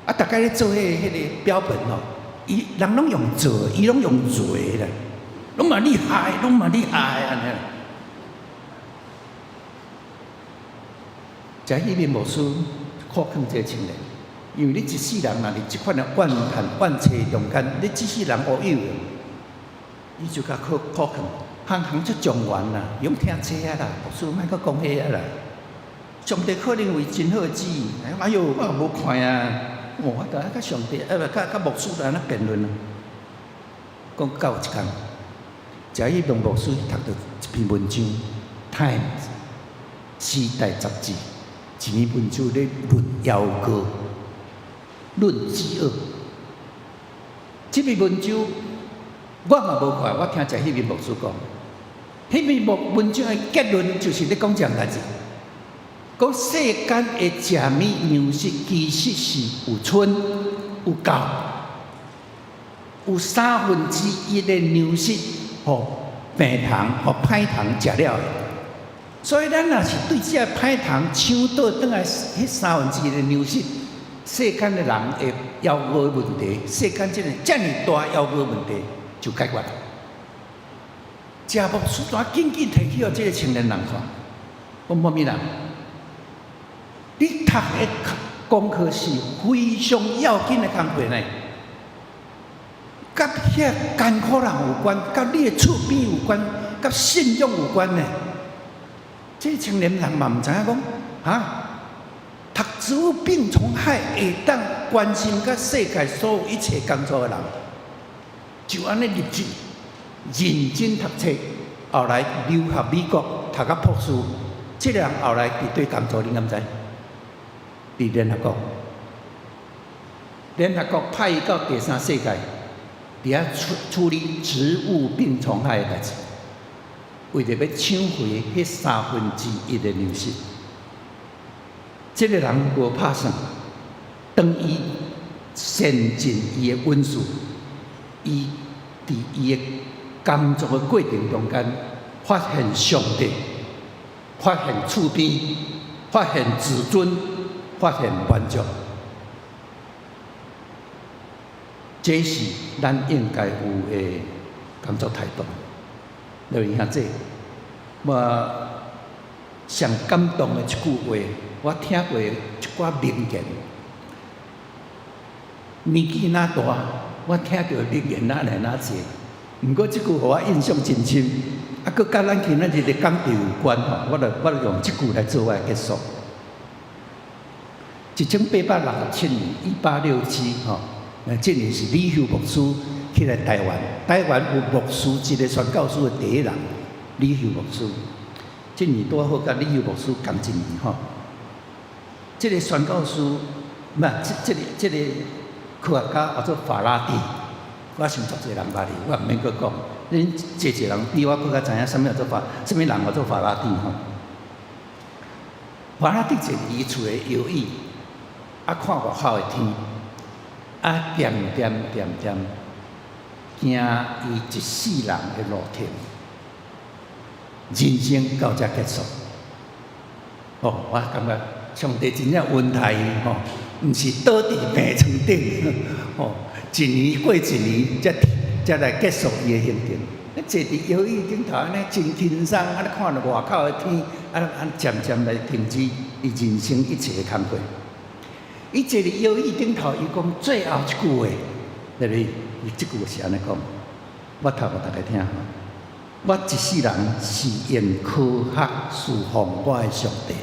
啊，逐家咧做彼個標本吼，伊人攏用做，伊攏用錘啦，攏嘛厲害，攏嘛厲害按呢。食彼面牧師苦勸這個青年，因為你一世人若佇這款的怨嘆怨嗟中間，你一世人烏有，伊就共苦苦勸，行行出狀元啦，用聽這啊啦，牧師莫閣講彼啊啦。上帝可能為真好的旨意，哎喲，我也無看啊，哦，我著愛佮上帝，啊毋佮佮牧師來按呢辯論啊。講到有一工，食彼面牧師讀著一篇文章，《Times》時代雜誌，一篇文章咧論枵餓，論飢餓。這篇文章我嘛無看，我聽食彼面牧師講，彼篇文章的結論就是咧講這項代誌。講世間的食物糧食其實是有剩有夠，有三分之一的糧食，予病蟲、予歹蟲食了的。所以咱若是對這个歹蟲搶倒轉來，彼三分之一的糧食，世間的人的枵餓問題，世間這个遮爾大枵餓問題就解決了。食牧師帶緊緊提去予這个青年人看，講啥物人？你讀的功課是非常要緊的工課呢，佮遐艱苦人有關，佮你的厝邊有關，佮信仰有關呢。這個青年人嘛毋知影講，哈，讀植物病蟲害會當關心佮世界所有一切工作的人，就按呢立志認真讀冊，後來留學美國讀到博士，這個人後來佇佗工作，你敢知？佇聯合國，聯合國派伊到第三世界，佇遐處處理植物病蟲害的代誌，為著欲搶回彼三分之一的糧食。這個人無拍算，當伊善盡伊的本事，伊佇伊的工作的過程中間，發現上帝，發現厝邊，發現自尊。發現滿足，這是咱應該有的工作態度。各位兄弟，我上感動的一句話，我聽過一寡名言。年紀若大，我聽著名言哪來哪濟。毋過這句予我印象真深，啊，閣佮咱今仔日的講題有關吼，我就用這句來做我的結束。1867年，1867吼，這年是李休牧師起來台灣，台灣有牧師這個宣教師的第一人，李休牧師。這年拄好佮李休牧師仝一年吼。這個宣教師，毋這這个這个科學家叫做法拉第，我想足濟人捌伊，我毋免閣講。恁濟濟人比我閣較知影啥物叫做法，啥物人叫做法拉第吼。法拉第坐佇伊厝的搖椅。啊！看外口的天，啊，恬恬恬恬，行伊一世人的路程，人生到這結束。哦，我感覺上帝真正恩待伊吼，毋是倒佇病床頂，吼，一年過一年，才才來結束伊的行程。坐佇搖椅頂頭按呢真輕鬆，按呢看著外口的天，啊按漸漸來停止伊人生一切的工課。伊坐佇搖椅頂頭，伊講最後一句話，對不對？伊這句是按呢講，我讀予大家聽。我一世人是用科學侍奉我的上帝。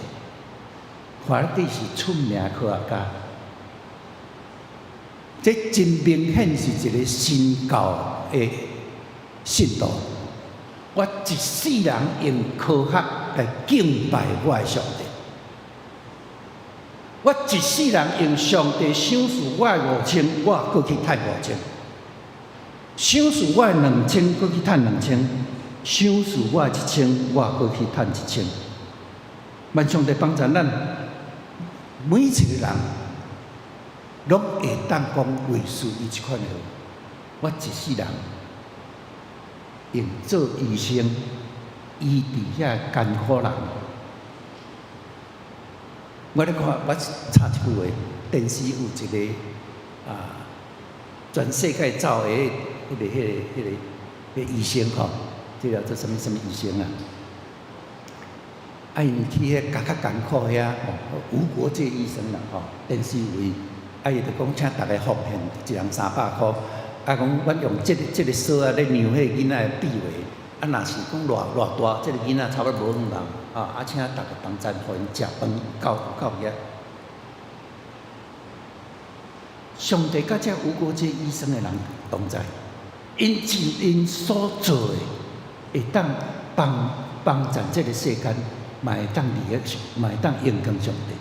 法拉第是出名科學家，這真明顯是一個新教的信徒。我一世人用科學來敬拜我的上帝。我一世人用上帝賞賜我的五千，我閣去趁五千；賞賜我的兩千，閣去趁兩千；賞賜我的一千，我閣去趁一千。願上帝幫助咱每一個人，攏會當講類似伊這款的話。我一世人用做醫生，醫治遐艱苦人。我咧看，我插一句話，電視有一个啊，全世界走的彼个醫生吼，這个做啥物啥物醫生啊？啊，𪜶去彼較較艱苦遐吼，無國界醫生啦吼，電視有伊，啊，伊就講請逐家奉獻，一人300箍，啊，講阮用這个索仔咧量彼个囡仔的臂圍，啊，若是講偌偌大，這个囡仔差不多無兩人，啊，啊，請逐家幫贊，予𪜶食飯夠夠遐。上帝佮這無國界醫生的人同在，𪜶盡𪜶所做的，會當幫幫贊這个世間，嘛會當利益，嘛會當榮光上帝。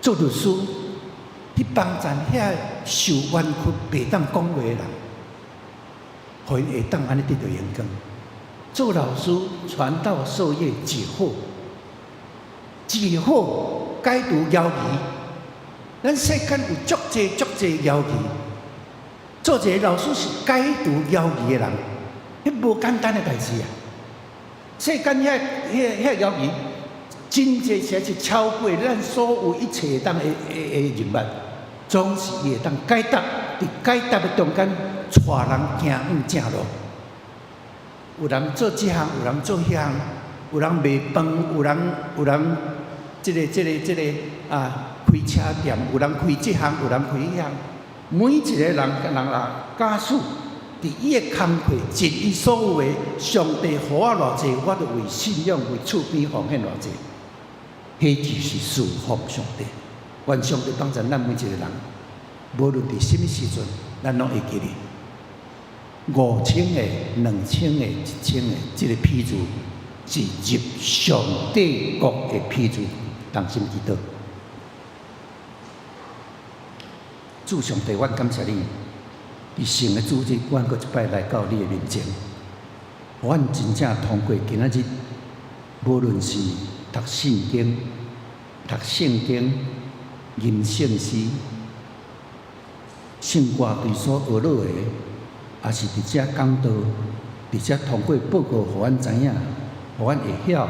做律師去幫贊遐受冤屈、袂當講話的人，予𪜶會當按呢得著榮光。做老師傳道授業解惑，解惑解除妖疑。咱世間有足濟足濟妖疑，做一个老師是解除妖疑的人，彼無簡單的代誌啊！世間遐遐遐妖疑，真濟實在是超過咱所有一切會當的的的人物，總是伊會當解答，佇解答的中間，帶人行往正路。有人做這項，有人做彼項，有人賣飯，有人這个啊。開車店，有人開這項，有人開彼項。每一个人，人啊，假使佇伊的工課盡伊所有的，上帝予我偌濟，我就為信仰、為厝邊奉獻偌濟。彼就是侍奉上帝。願上帝幫助咱每一个人，無論佇啥物時陣，咱攏會記得5000个、2000个、1000个，這个譬喻是入上帝國的譬喻，同心祈禱。主上帝，阮感謝你，佇聖的主日，阮閣一擺來到你的面前。阮真正通過今仔日，無論是讀聖經、讀聖經、吟聖詩、聖歌隊所學落的，抑是佇遮講道，佇遮通過報告，予阮知影，予阮會曉，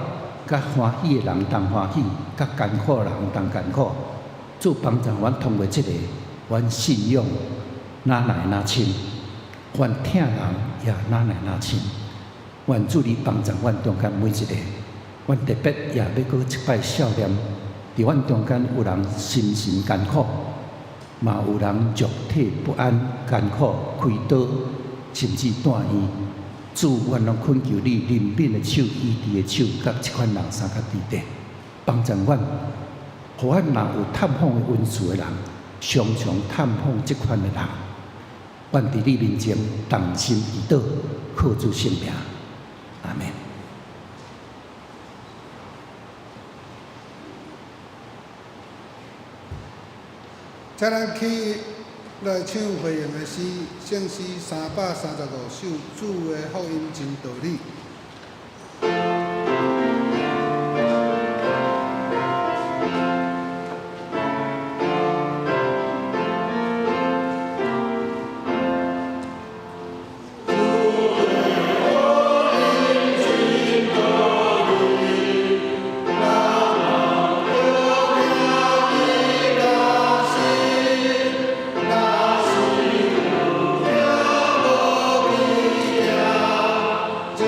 佮歡喜的人同歡喜，佮艱苦的人同艱苦。主幫助阮通過這个。阮信仰愈來愈深，阮疼人也愈來愈深。願主你幫助阮中間每一个，阮特別也欲閣一擺數念，佇阮中間有人心神艱苦，嘛有人肉體不安、艱苦、開刀，甚至住院。主，阮攏懇求你憐憫的手、醫治的手，佮這款人相佮佇咧，幫助阮，予阮若有探訪的恩賜的人，常常探訪這款的人，阮佇你面前同心祈禱，靠主聖名，阿們。請咱起來唱回應的詩，聖詩335首，主的福音真道理。主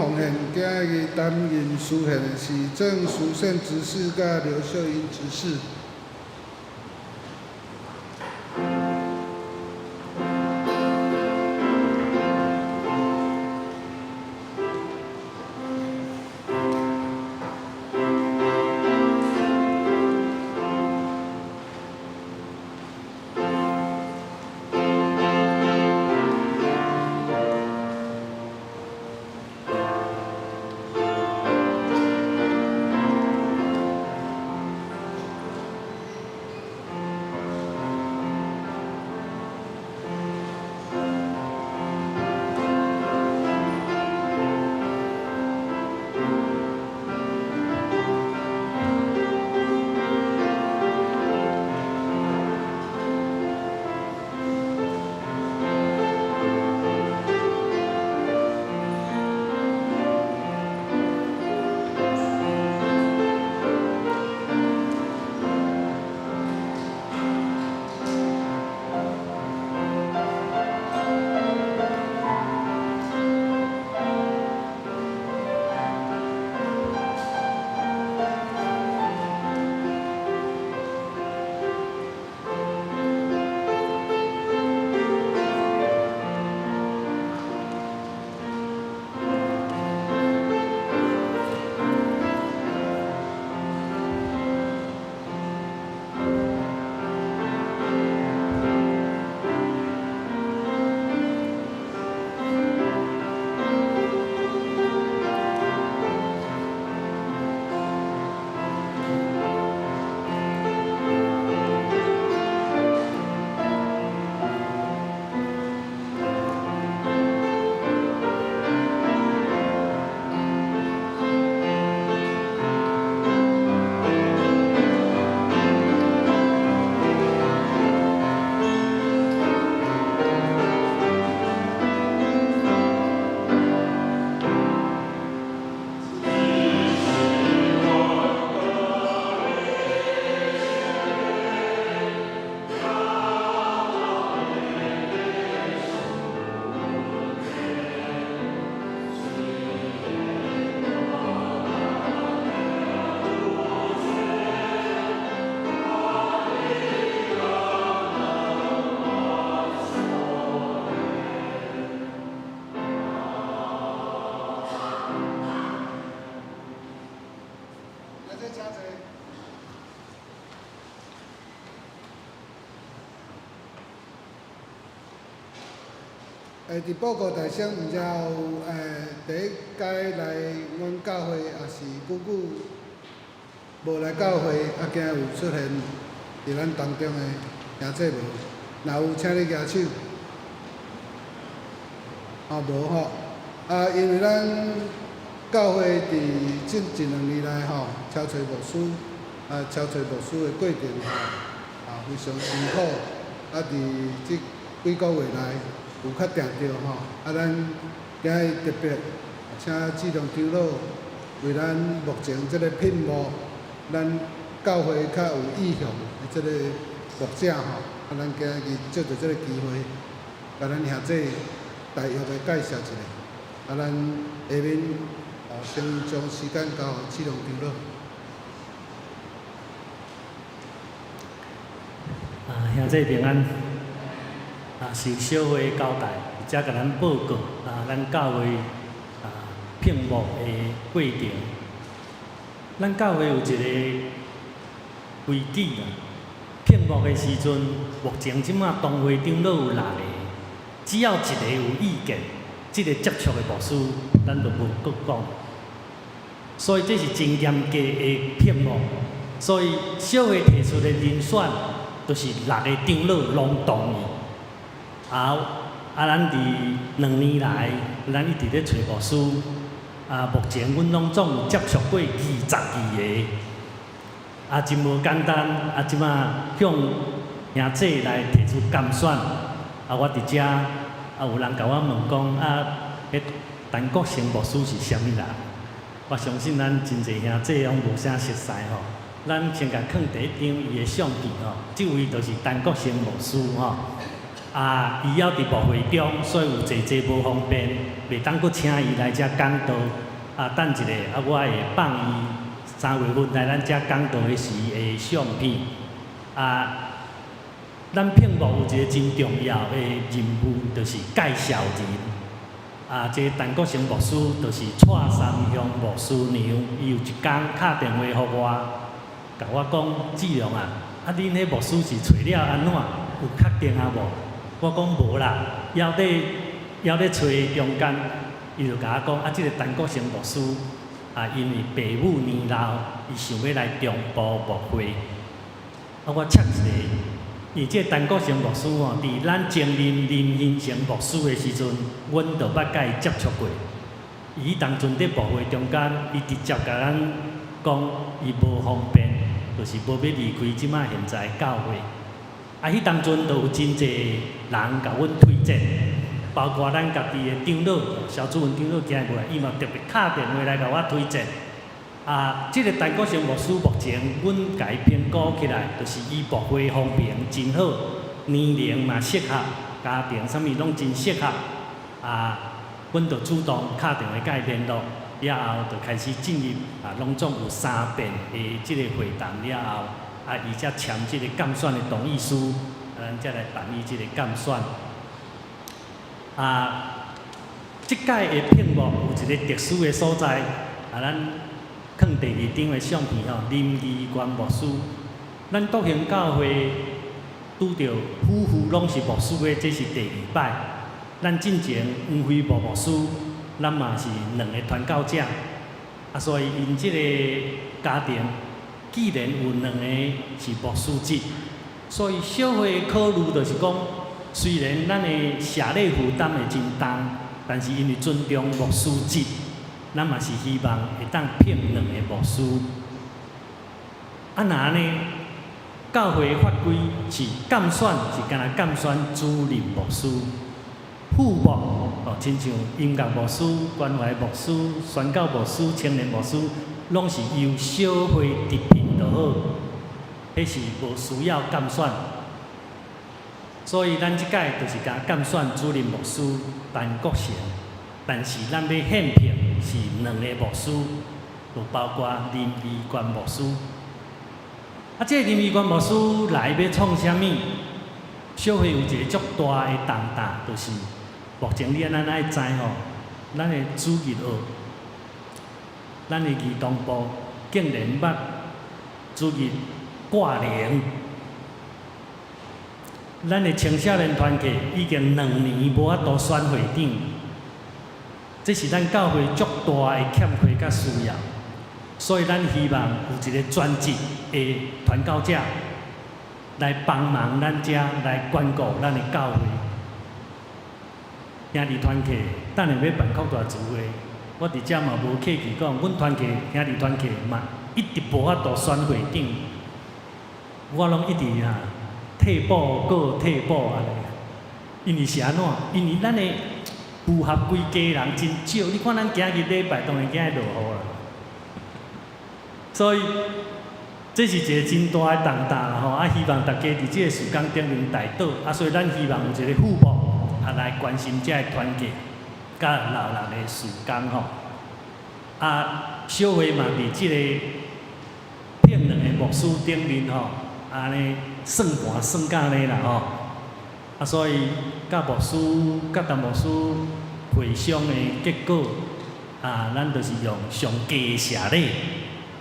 奉獻，今日擔任司獻的是鄭淑憲執事佮劉秀英執事。來，這請坐。佇報告大聲，毋知有第一擺來阮教會，抑是久久無來教會，啊，今日有出現佇咱當中的兄弟無？若有，請你舉手。哦，無吼。啊，因為咱教會佇這一兩年來吼，超揣牧師，啊，超揣牧師的過程吼，啊，非常辛苦。啊，佇這幾個月內有較定著吼，啊，咱今日特別請志良長老為咱目前這个聘牧，咱教會較有意向的這个牧者吼，啊，咱今日藉著這个機會，共咱兄弟大約的介紹一下。啊，咱下面啊，先將時間交予志良長老。啊，兄弟平安。啊，是小會交代，才共咱報告啊，咱教會啊聘牧的過程。咱教會有一個規矩啦，聘牧的時陣，目前這馬當會長老有六個，只要一個有意見，這個接觸的牧師，咱就無閣講。所以這是真嚴格的聘牧，所以小會提出的人選，就是六個長老攏同意。啊啊！咱佇2年來，咱一直咧揣牧師。啊，目前阮攏總有接觸過22個，啊，真無簡單。啊，這馬向兄弟來提出監選。啊，我佇遮啊，有人共我問講啊，彼陳國成牧師是啥物人？我相信咱真濟兄弟攏無啥熟似吼。咱先共囥佇一張伊的相片吼，這位就是陳國成牧師吼。啊，伊猶佇牧會中，所以有濟濟無方便，袂當閣請伊來遮講道。啊，等一下啊，我會放伊3月份來咱遮講道的時的相片。啊，咱聘牧有一個真重要的任務，就是介紹人。啊，這個陳國成牧師就是蔡三鄉牧師娘，伊有一工敲電話予我，共我講：志龍啊，啊恁彼牧師是揣了按怎？有確定啊無？我講無啦，猶咧揣中間，伊就共我講：啊，這個陳國成牧師啊，因為爸母年老，伊想欲來中部牧會。啊，我插一下，伊這個陳國成牧師吼，佇咱前任林興成牧師的時陣，阮就捌佮伊接觸過。伊當陣佇牧會中間，伊直接共咱講，伊無方便，就是無欲離開這擺現在的教會。啊，彼當陣就有真濟人共阮推薦，包括咱家己的長老蕭主文長老今日無來，伊嘛特別敲電話來共我推薦。啊，這個陳國成牧師目前，阮共伊評估起來，就是伊牧會方面真好，年齡嘛適合，家庭啥物攏真適合。啊，阮就主動敲電話共伊聯絡，了後就開始進入啊，攏總有三遍的這個會談了後，啊，伊才簽這個監選的同意書，啊，咱才來辦理這個監選。啊，這屆的聘牧有一個特殊的所在，啊，咱放第二張的相片吼，林義權牧師，咱篤興教會拄著夫婦攏是牧師的，這是第二擺。咱進前黃輝博牧師，咱嘛是兩个傳教者，啊，所以𪜶這個家庭既然有兩个是牧師職，所以小會考慮就是講，雖然咱的社禮負擔會真重，但是因為尊重牧師職，咱嘛是希望會當聘兩个牧師。啊，若按呢，教會法規是監選是干焦監選主任牧師、副牧哦，親像音樂牧師、關懷牧師、宣教牧師、青年牧師，攏是由小會直聘就好，彼是無需要監選。所以咱這擺就是共監選主任牧師陳國成，但是咱欲獻聘是兩個牧師，就包括林義權牧師。啊，這個林義權牧師來欲創啥物？小會有一個足大的重擔，就是目前你咱愛知吼，咱的主日學，咱的兒童部竟然捌主日掛零。咱的青少年團契已經2年無法度選會長，這是咱教會足大的欠缺佮需要，所以咱希望有一個專職的傳教者來幫忙咱遮來關顧咱的教會。兄弟團契等下欲辦擴大聚會，我佇遮嘛無客氣講，阮團契兄弟團契嘛一直無法度選會長，我攏一直啊替補閣替補按呢，因為是按怎？因為咱的符合規格人真少，你看咱今日禮拜當然今日落雨啦，所以這是一個真大的重擔啦吼！啊，希望大家佇這個事工頂面代禱，啊，所以咱希望有一個副牧啊來關心這個團契佮老人的事工吼。啊，小會嘛佇這個聘兩个牧師頂面吼，按呢算盤算甲按呢啦吼。啊，所以佮牧師、佮陳牧師會商的結果，啊，咱就是用上低的社禮，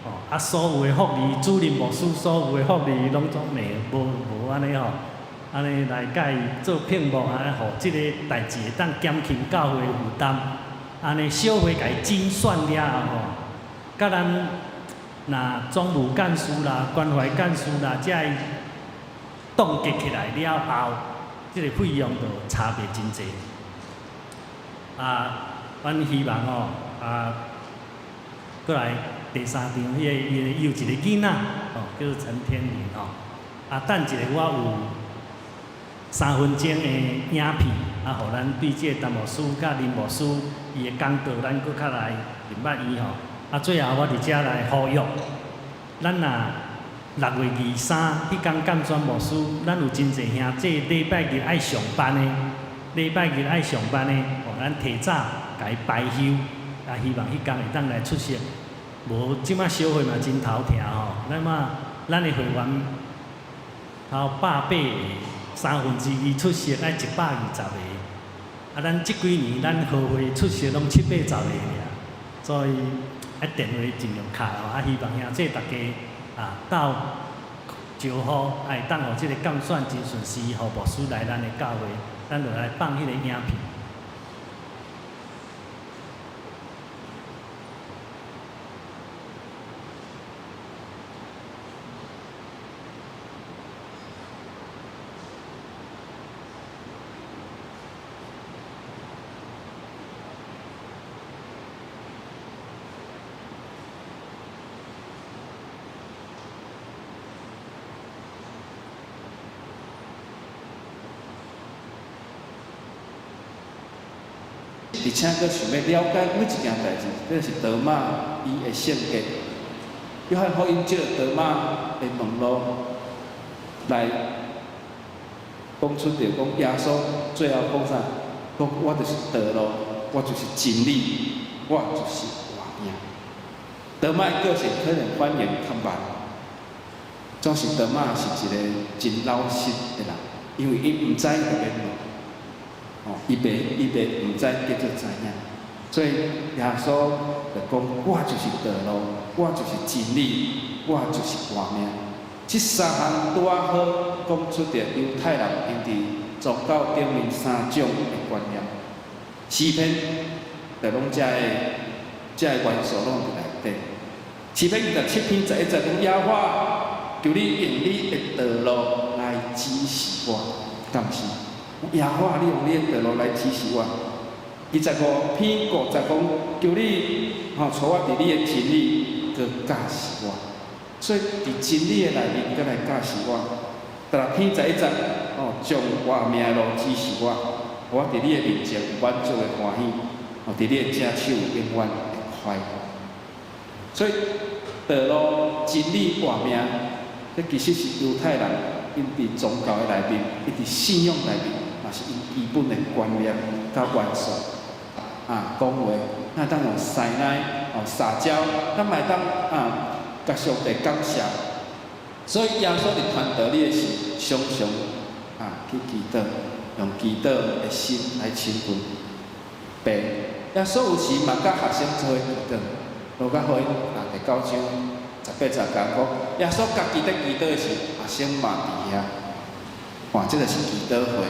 吼，啊，所有的福利，主任牧師所有的福利攏總袂無無按呢吼，按呢來共伊做聘牧，按呢予這个代誌會當減輕教會負擔，按呢小會共伊精選了後吼，佮咱若總務幹事啦、關懷幹事啦，遮個凍結起來了後，這个費用就差別真濟。啊，阮希望吼，啊，閣來第三張，彼个伊有一個囡仔，吼，叫做陳天林吼。啊，等一下我有3分鐘的影片，啊，予咱對這个陳牧師佮林牧師伊的講道，咱閣較來認捌伊吼。啊，最後我佇遮來呼籲，咱若6月23彼工監選牧師，咱有真濟兄弟禮拜日愛上班的，禮拜日愛上班的，哦，咱提早共伊排休。啊，希望彼工會當來出席。無，這馬小會嘛真頭疼吼，咱嘛咱的會員頭百八個，2/3出席愛120個。啊，咱這幾年咱合會出席攏七八十個爾，所以愛電話盡量敲啊，希望兄弟大家啊鬥招呼，啊會當予這个監選真順時，予牧師來咱的教會，咱就來放彼个影片。而且閣想欲了解每一件代誌，這是多馬伊的性格。約翰福音借多馬的門路來講出著講耶穌最後講啥？講我就是道路，我就是真理，我就是活命。多馬的個性可能反應較慢，總是多馬是一个真老實的人，因為伊毋知就免問。哦，伊袂毋知叫做知影，所以耶穌就講：我就是道路，我就是真理，我就是活命。這三項拄仔好講出著猶太人𪜶佇宗教頂面三種的觀念。詩篇就攏這个元素攏佇內底。詩篇27篇11節講：耶和華，求你用你的道路來指示我，敢是？耶和華，你用你的道路來指示我。25篇5節講，求你吼帶我佇你的真理，閣教示我。所以佇真理的內面，閣來教示我。16篇11節，哦，將活命的路指示我，予我佇你的面前有滿足的歡喜，哦，佇你的正手有永遠的快樂。所以道路、真理、活命，這其實是猶太人𪜶佇宗教的內面，𪜶佇信仰內面。嘛是𪜶基本的觀念佮元素啊，講話，咱當用師奶哦撒嬌，咱嘛會當啊，共上帝感謝。所以耶穌佇傳道理的時，常常啊去祈禱，用祈禱的心來親近父。耶穌有時嘛佮學生做伙祈禱，路加福音啊第9章18節講，耶穌家己佇祈禱的時，學生嘛佇遐。哇，這个是祈禱會。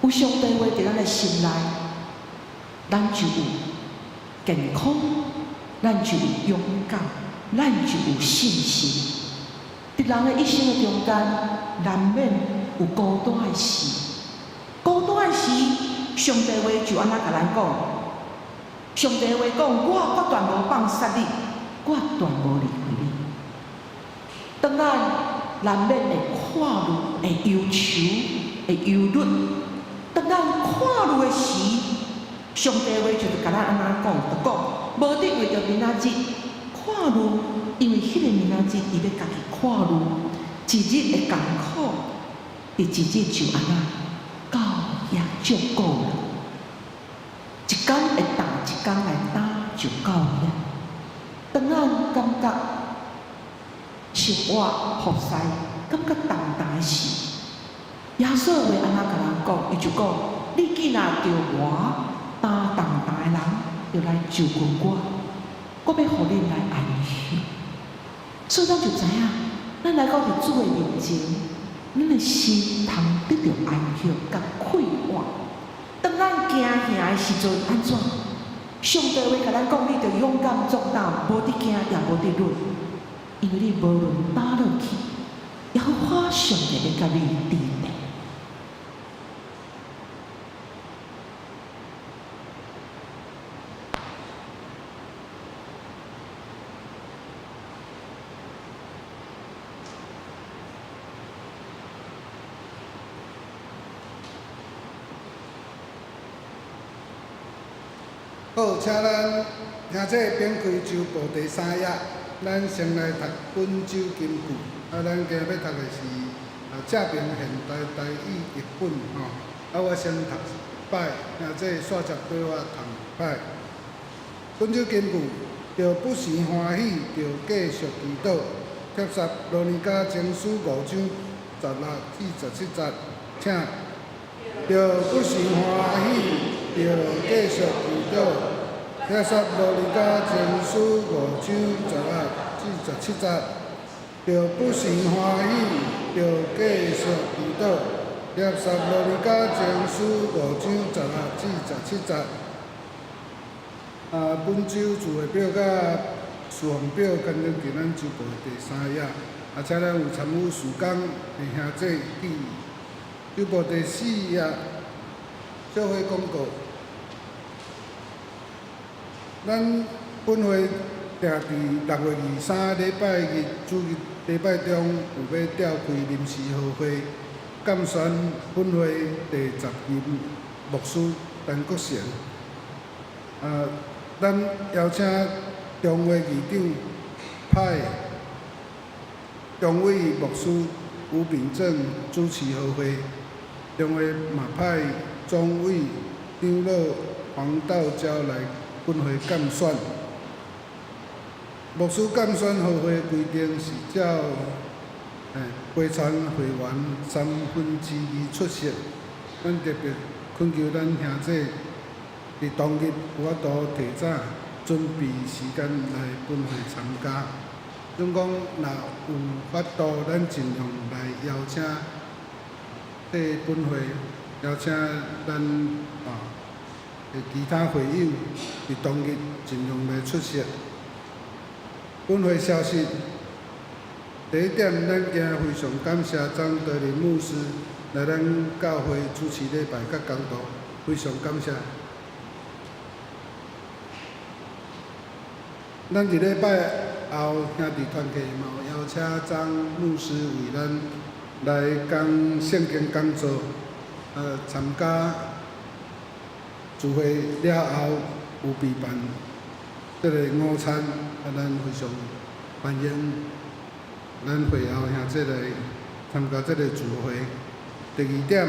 有上帝話佇咱的心內，咱就有健康，咱就有勇敢，咱就有信心。佇人的一生的中間，難免有孤單的時。孤單的時，上帝話就按怎共咱講？上帝話講：我決斷無放捨你，我斷無離開你。當咱難免會看慮、會憂愁、會憂慮。當咱看慮的時，上帝話就是共咱按怎講？就講無得為著明仔日看慮，因為彼个明仔日伊欲家己看慮，一日的艱苦，佇一日就按怎夠也足夠了。一工的擔一工來擔就夠了。當咱感覺生活服侍，感覺重擔的時，耶穌話按怎共咱講？伊就講：你既若著我擔重擔的人，就來就近我，我欲予恁來安息。所以咱就知影，咱來到佇主的面前，咱的心通得著安息佮快活。當咱驚嚇的時陣，按怎？上帝話共咱講，你著勇敢壯膽，無得驚，也無得慮，因為你無論倒落去，耶和華上帝欲佮你佇咧。好，請咱兄弟展開周報第三頁，咱先來讀本周金句。啊，咱今日欲讀的是啊正平現代台語譯本吼。啊，我先讀一擺，兄弟煞接對我讀兩擺。本周根據著不時歡喜，著繼續祈禱。帖撒羅尼迦前書五章十六至十七節，請。著不時歡喜，著繼續祈禱。帖撒羅尼迦前書五章十六至十七節，著不時歡喜，著繼續祈禱。帖撒羅尼迦前書五章十六至十七節。啊，本周聚會表佮事奉表，刊登佇咱周報第三頁。啊，請咱有參與事工的兄弟記。周報第四頁，小會廣告。咱本會定佇6月23禮拜日主日禮拜中有欲召開臨時合會，監選本會第十任牧師陳國成。啊，咱邀請中會議長派中委牧師吳秉正主持合會，中會嘛派中委長老黃道嬌來本會監選。牧師監選合會規定是照陪參會員三分之二出席。咱特別懇求咱兄弟佇當日有法度提早準備時間來本會參加。總講若有法度，咱盡量來邀請替本會邀請咱啊的其他會友佇當日盡量來出席。本會消息，第一點，咱今日非常感謝張德林牧師來咱教會主持禮拜佮講道，非常感謝。咱佇禮拜後兄弟團契嘛有邀請張牧師為咱來講聖經講座，參加聚會了後有備辦這个午餐，啊，咱非常歡迎咱會後兄弟來參加這个聚會。第二點，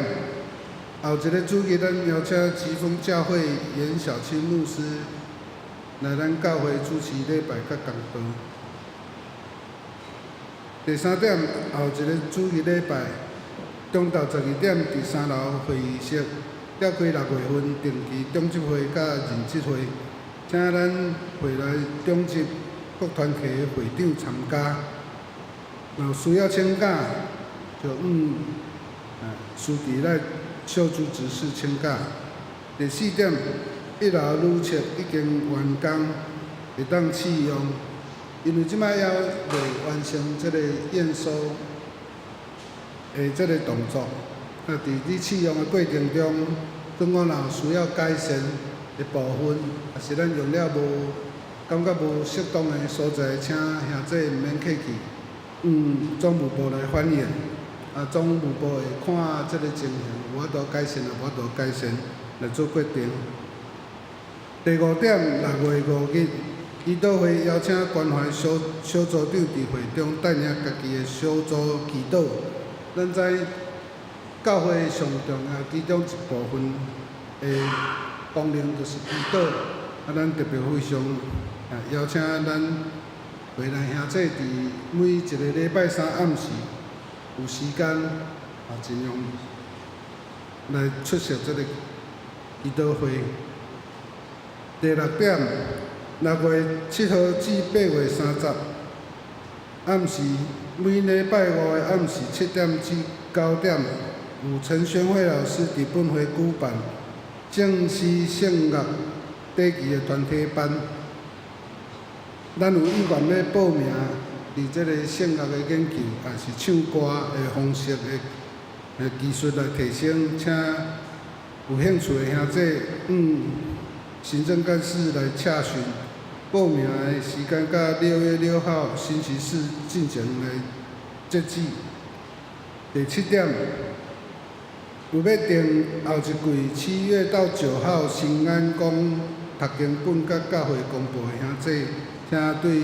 後一个主日，咱邀請疾風教會嚴小青牧師來咱教會主持禮拜佮講道。第三點，後一个主日禮拜，中晝12點，佇三樓會議室召開六月份定期長執會佮任職會，請咱會內長執各團體的會長參加。若有需要請假，就向司儀來小組執事請假。第四點，一樓女廁已經完工，會當試用。因為這擺猶未完成這个驗收的這个動作，啊，佇你試用的過程中，感覺若有需要改善的部分，抑是咱用了無感覺無適當的所在，請兄弟毋免客氣，向總務部來反映。啊，總務部會看這个情形，有法度改善，也無法度改善來做決定。第五點，6月5日，祈禱會邀請關懷小小組長佇會中帶領家己的小組祈禱。咱知教會上重要其中一部分的功能就是祈禱。啊，咱特別非常啊邀請咱會內兄弟佇每一個禮拜三暗時有時間啊，盡量來出席這个祈禱會。第六點，6月7號至8月30，暗時每禮拜五的暗時7點至9點，有陳宣惠老師佇本會舉辦正式聖樂短期的團體班。咱有意願欲報名佇這个聖樂的研究，抑是唱歌的方式的技術來提升，請有興趣的兄弟，向行政幹事來洽詢。報名的時間到6月6號星期四進前來截止。第七點，有欲訂後一季7月到9號新安宮讀經本佮教會公報的兄弟，請對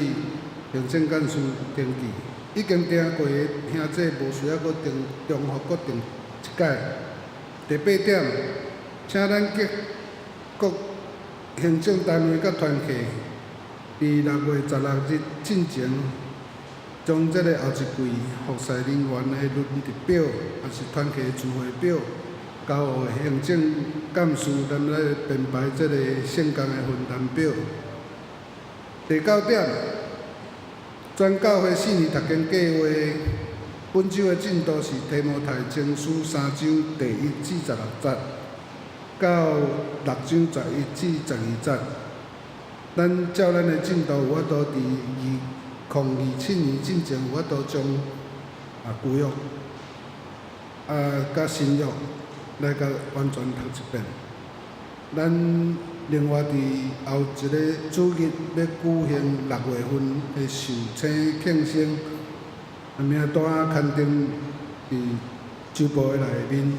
行政幹事登記。已經訂過的兄姊無需要閣重重複閣訂一擺。第八點，請咱各各行政單位佮團契，佇6月16日進前，將這个後一季服侍人員的輪值表，抑是團契聚會表，交予行政幹事，咱來編排這个聖工的分擔表。第九點，全教會四年讀經計畫，本週的進度是提摩太前書三章第一至十六節，到六章十一至十二節。咱照咱的進度有法度佇2027年進前有法度將舊約佮新約來共完全讀一遍。咱另外佇後一个主日欲舉行六月份的壽星慶生，名單刊登佇週報的內面。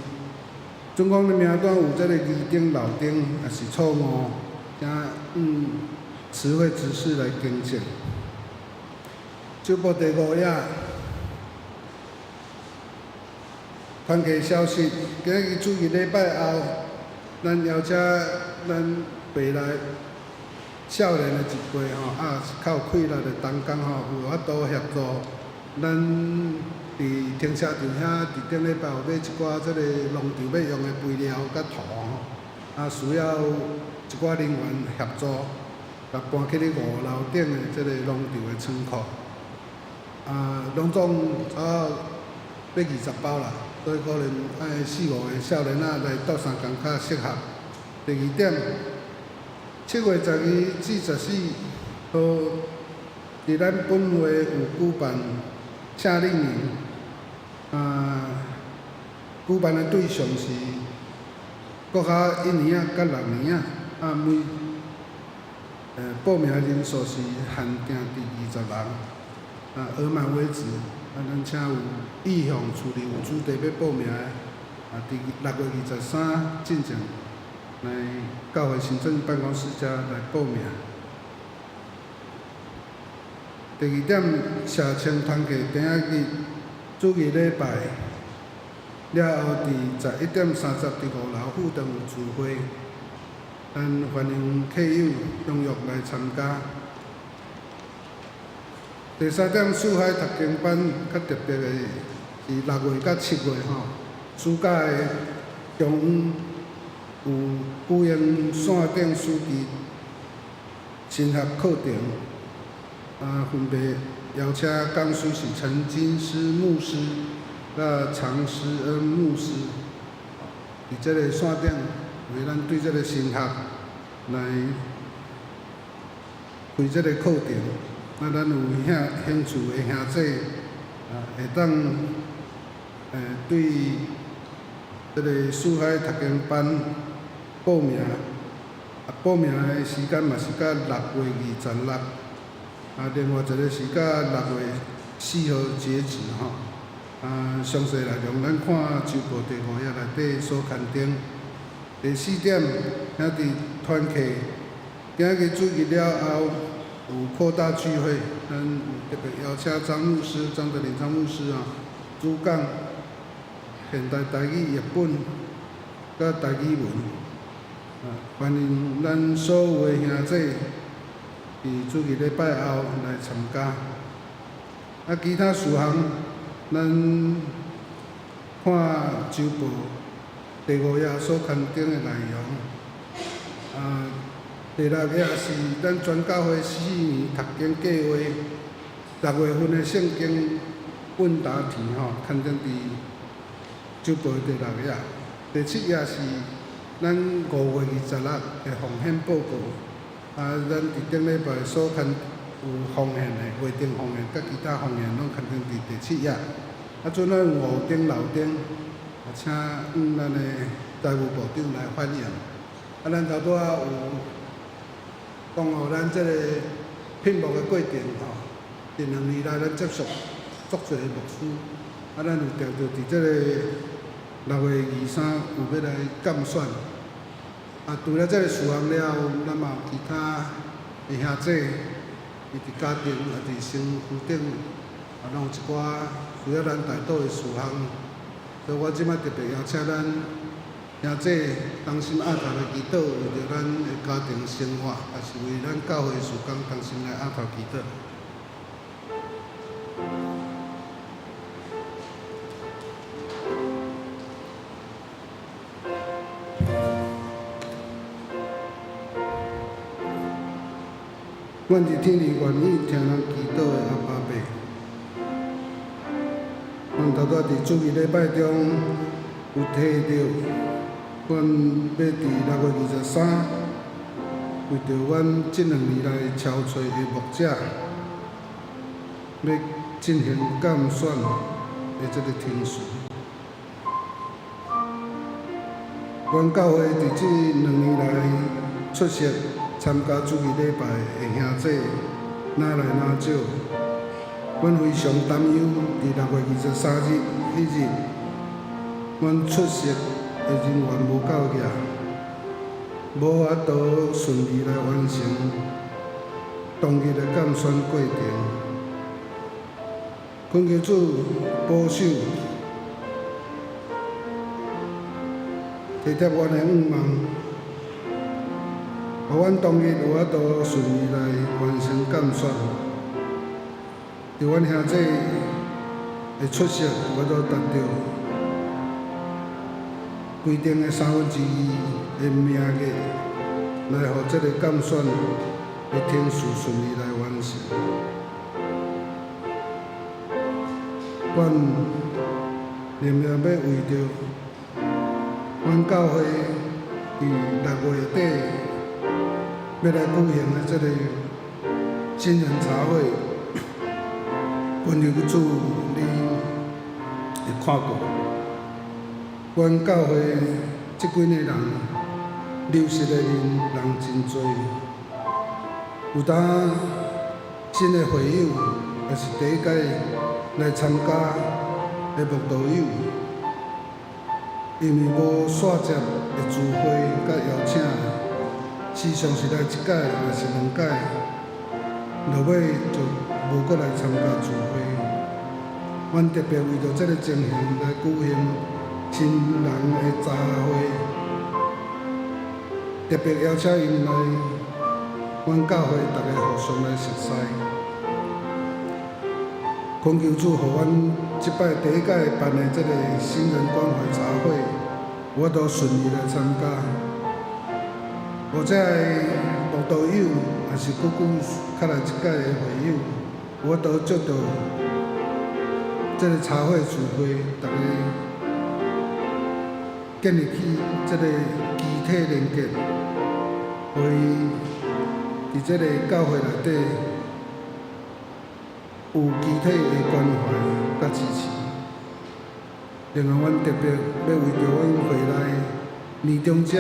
總共的名單有這个疑點、漏點，抑是錯誤，請按詞彙指示來更正。週報第五頁，團契消息，今日主日禮拜後，咱邀請咱爸內少年的一輩吼，是較有氣力的同工吼，有法度協助咱佇停車場遐，佇頂禮拜有買一寡這个農場欲用的肥料佮土吼，需要一寡人員協助，共搬去咧五樓頂的這个農場的倉庫。攏總差欲20包啦，所以可能愛四五个少年仔來鬥相共較適合。第二點，7月12至14號，佇咱本會有舉辦夏令營，舉辦的對象是國小一年仔佮六年仔，每報名人數是限定佇20人，額滿為止。咱請有意向厝裡有子弟欲報名的，佇6月23進前來教會行政辦公室遮來報名。第二點，社青團契弟仔日主日禮拜了後，佇11點30佇五樓副堂有聚會，咱歡迎客友踴躍來參加。第三點，四海讀經班較特別的是六月佮七月吼，暑假的中央有舉行線頂暑期神學課程，分別邀請講師是陳金詩牧師佮常思恩牧師，佇這個線頂為咱對這个神學來開這个課程。咱有興趣的兄姊，會當對這个四海讀經班報名，報名的時間嘛是到6月26，另外一个是到6月4號截止吼。詳細內容咱看週報第五頁內底所刊登。第四點，兄弟團契，今日主日了後有擴大聚會，咱有特別邀請張牧師、張德林張牧師啊，主講現代台語譯本佮台語文，歡迎咱所有的兄姊佇主日禮拜後來參加。其他事項，咱看週報第五頁所刊登的內容。第六頁是咱全教會四年讀經計畫六月份的聖經問答題吼，刊登佇週報第六頁。第七頁是咱5月26的奉獻報告。咱佇頂禮拜所刊有奉獻的，會定奉獻佮其他奉獻攏刊登佇第七頁。陣咱有五燈六燈，請咱的財務部長來反映。咱頭拄仔有講予咱這个聘牧的過程吼，這2年來咱接觸足濟牧師，咱有定著佇這个6月23有欲來監選。除了這个事項了後，咱嘛有其他的兄姊，伊佇家庭抑佇身軀頂攏有一寡需要咱代禱的事項，所以我這擺特別邀請咱兄姊同心徛頭來祈禱，為著咱的家庭生活，也是為咱教會的事工同心來徛頭祈禱。阮佇天裡願意聽人祈禱的阿爸父，阮拄才佇主日禮拜中有提著，阮欲佇6月23，為著阮這兩年來超揣的牧者，欲進行監選的這个程序。阮教會佇這兩年來出席參加主日禮拜的兄姊，若來若少，阮非常擔憂，佇6月23日彼日，阮出席的人員無夠額，無法度順利來完成當日的監選過程。懇求主保守，體貼阮的願望，予阮當日有法度順利來完成監選。佇阮兄姊的出席，有法度達到規定的2/3的名額，來予這个監選的程序順利來完成。阮連夜欲為著阮教會佇6月底欲來舉行的這个新人茶會，懇求主你會看顧。阮教會這幾个人流失的人人真濟，有當新的會友，也是第一擺來參加的慕道友，因為無紲接的聚會佮邀請，時常是來一擺，抑是兩擺，落尾就無閣來參加聚會。阮特別為著這个情形來舉行新人的茶會，特別邀請𪜶來阮教會，逐家互相來熟似。懇求主，予阮這擺第一擺辦的這个新人關懷茶會，有法度順利來參加。予這个慕道友，也是久久較來一擺的會友，有法度藉著這个茶會聚會，逐家建立起這个肢體連結，予伊佇這个教會內底有肢體的關懷佮支持。另外，阮特別欲為著阮會內年長者，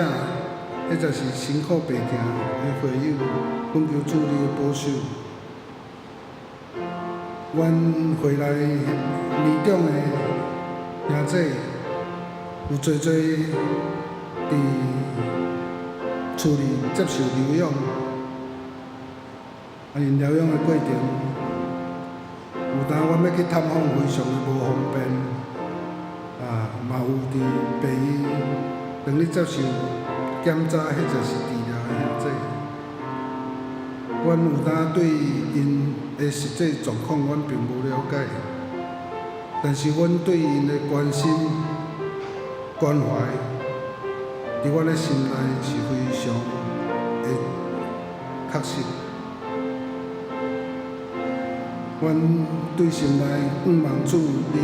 或者是身苦病痛的會友，懇求主你的保守。阮會內年長的兄姊有濟濟佇厝裡接受療養，𪜶療養的過程，有當阮欲去探訪，非常的無方便，嘛有佇病院當咧接受檢查或者是治療的兄姊，阮有當對𪜶的實際狀況，阮並無了解，但是阮對𪜶的關心、關懷，佇阮的心內是非常的確實。阮對心內向望主你，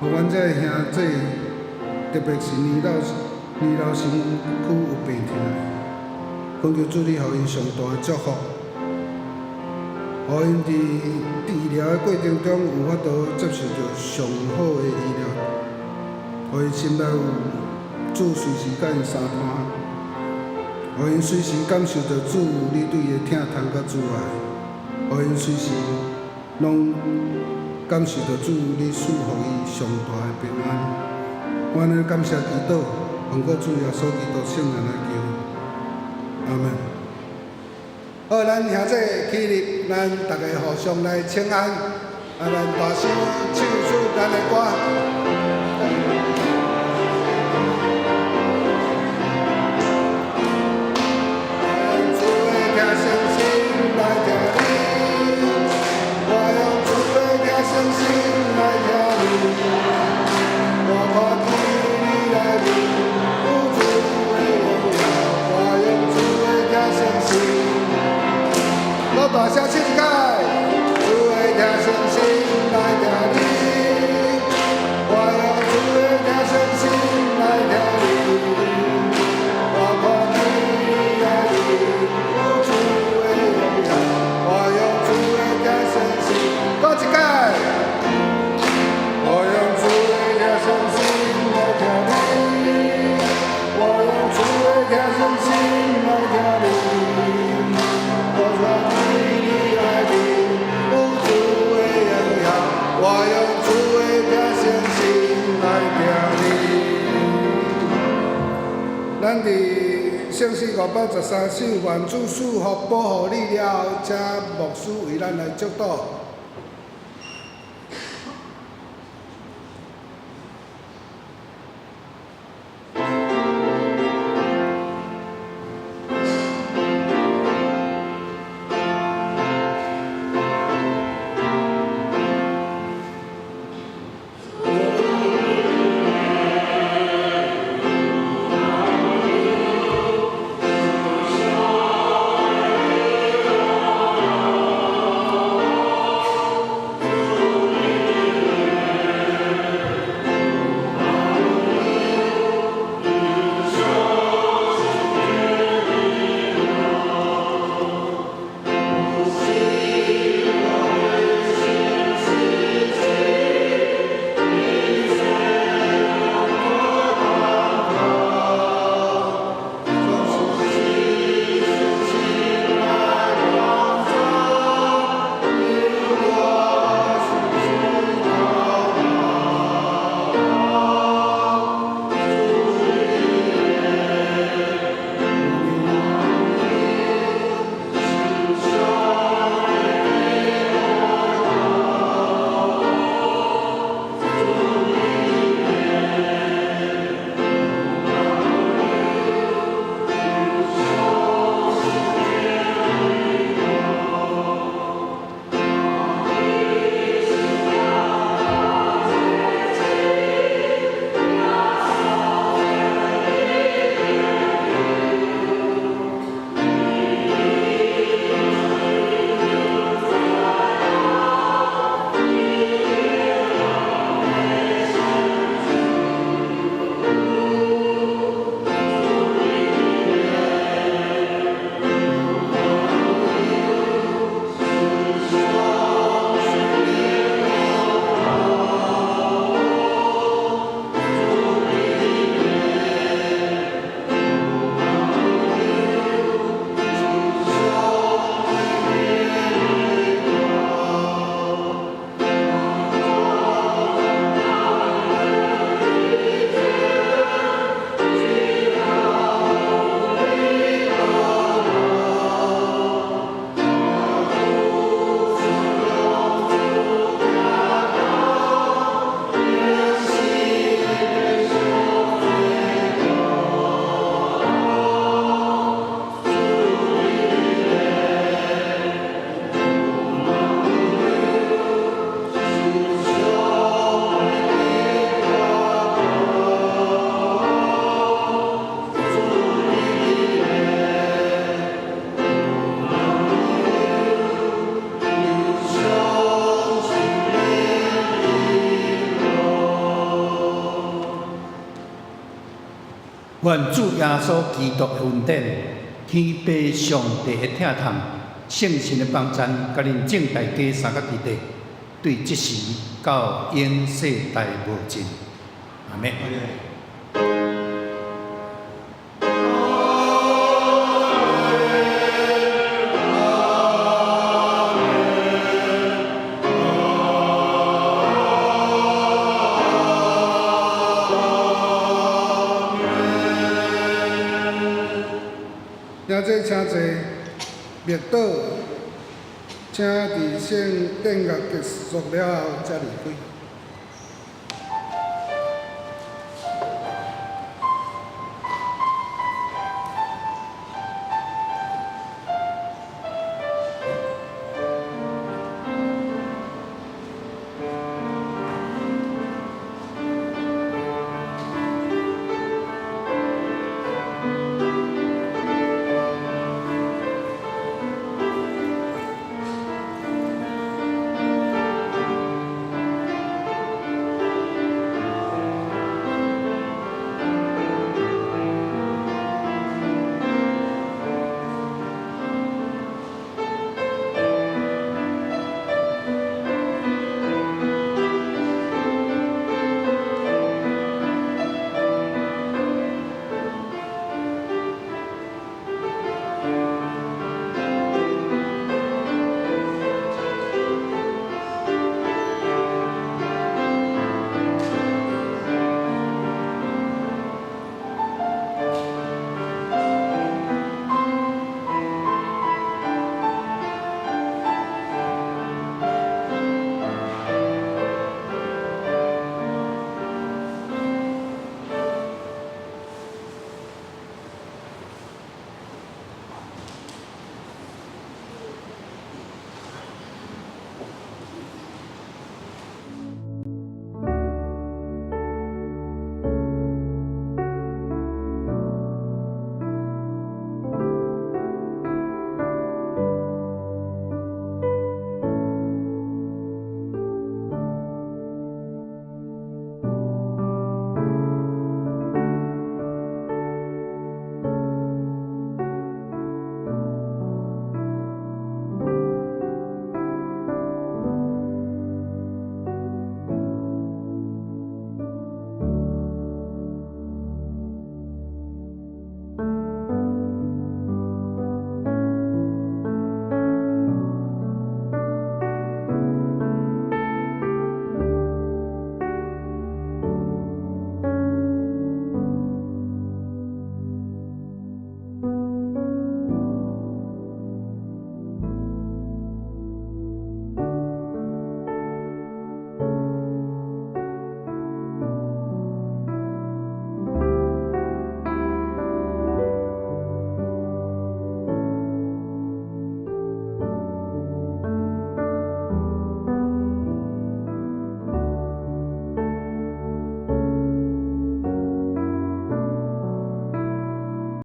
予阮這个兄姊，特別是年老身軀有病痛的，懇求主你予𪜶上大的祝福，予𪜶佇治療的過程中有法度接受著上好的醫療，予𪜶心內有主隨時佮𪜶相伴，予𪜶隨時感受著主你對伊的疼痛佮慈愛，予𪜶隨時攏感受著主你賜予伊上大的平安。我按呢感謝祈禱，奉靠主耶穌基督聖名來求，阿們。好，咱兄姊起立，咱逐家互相來請安。啊，咱大聲唱出咱的歌。我用主的疼惜心來疼你，我用主的疼惜心來疼你。我看見你內面有主的榮耀，我用主的疼惜心。我大聲唱一擺，主的疼惜心來疼你，我用主的疼惜心來疼你。我看見你內面有主的榮耀，我用主的疼惜心。閣一擺，我用主的疼惜心來疼你，我用主的疼惜心來疼你。我看見你內面有主的榮耀，我用主的疼惜心來疼你。咱佇聖詩513首，願主賜福保護你了後，請牧師為咱來祝禱。願主耶穌基督的恩典、天父上帝的疼痛、聖神的幫贊，佮恁眾大家三個弟弟，對這時到永世代無盡。阿們。兄弟請坐，默禱，請佇聖殿樂結束了後才離開。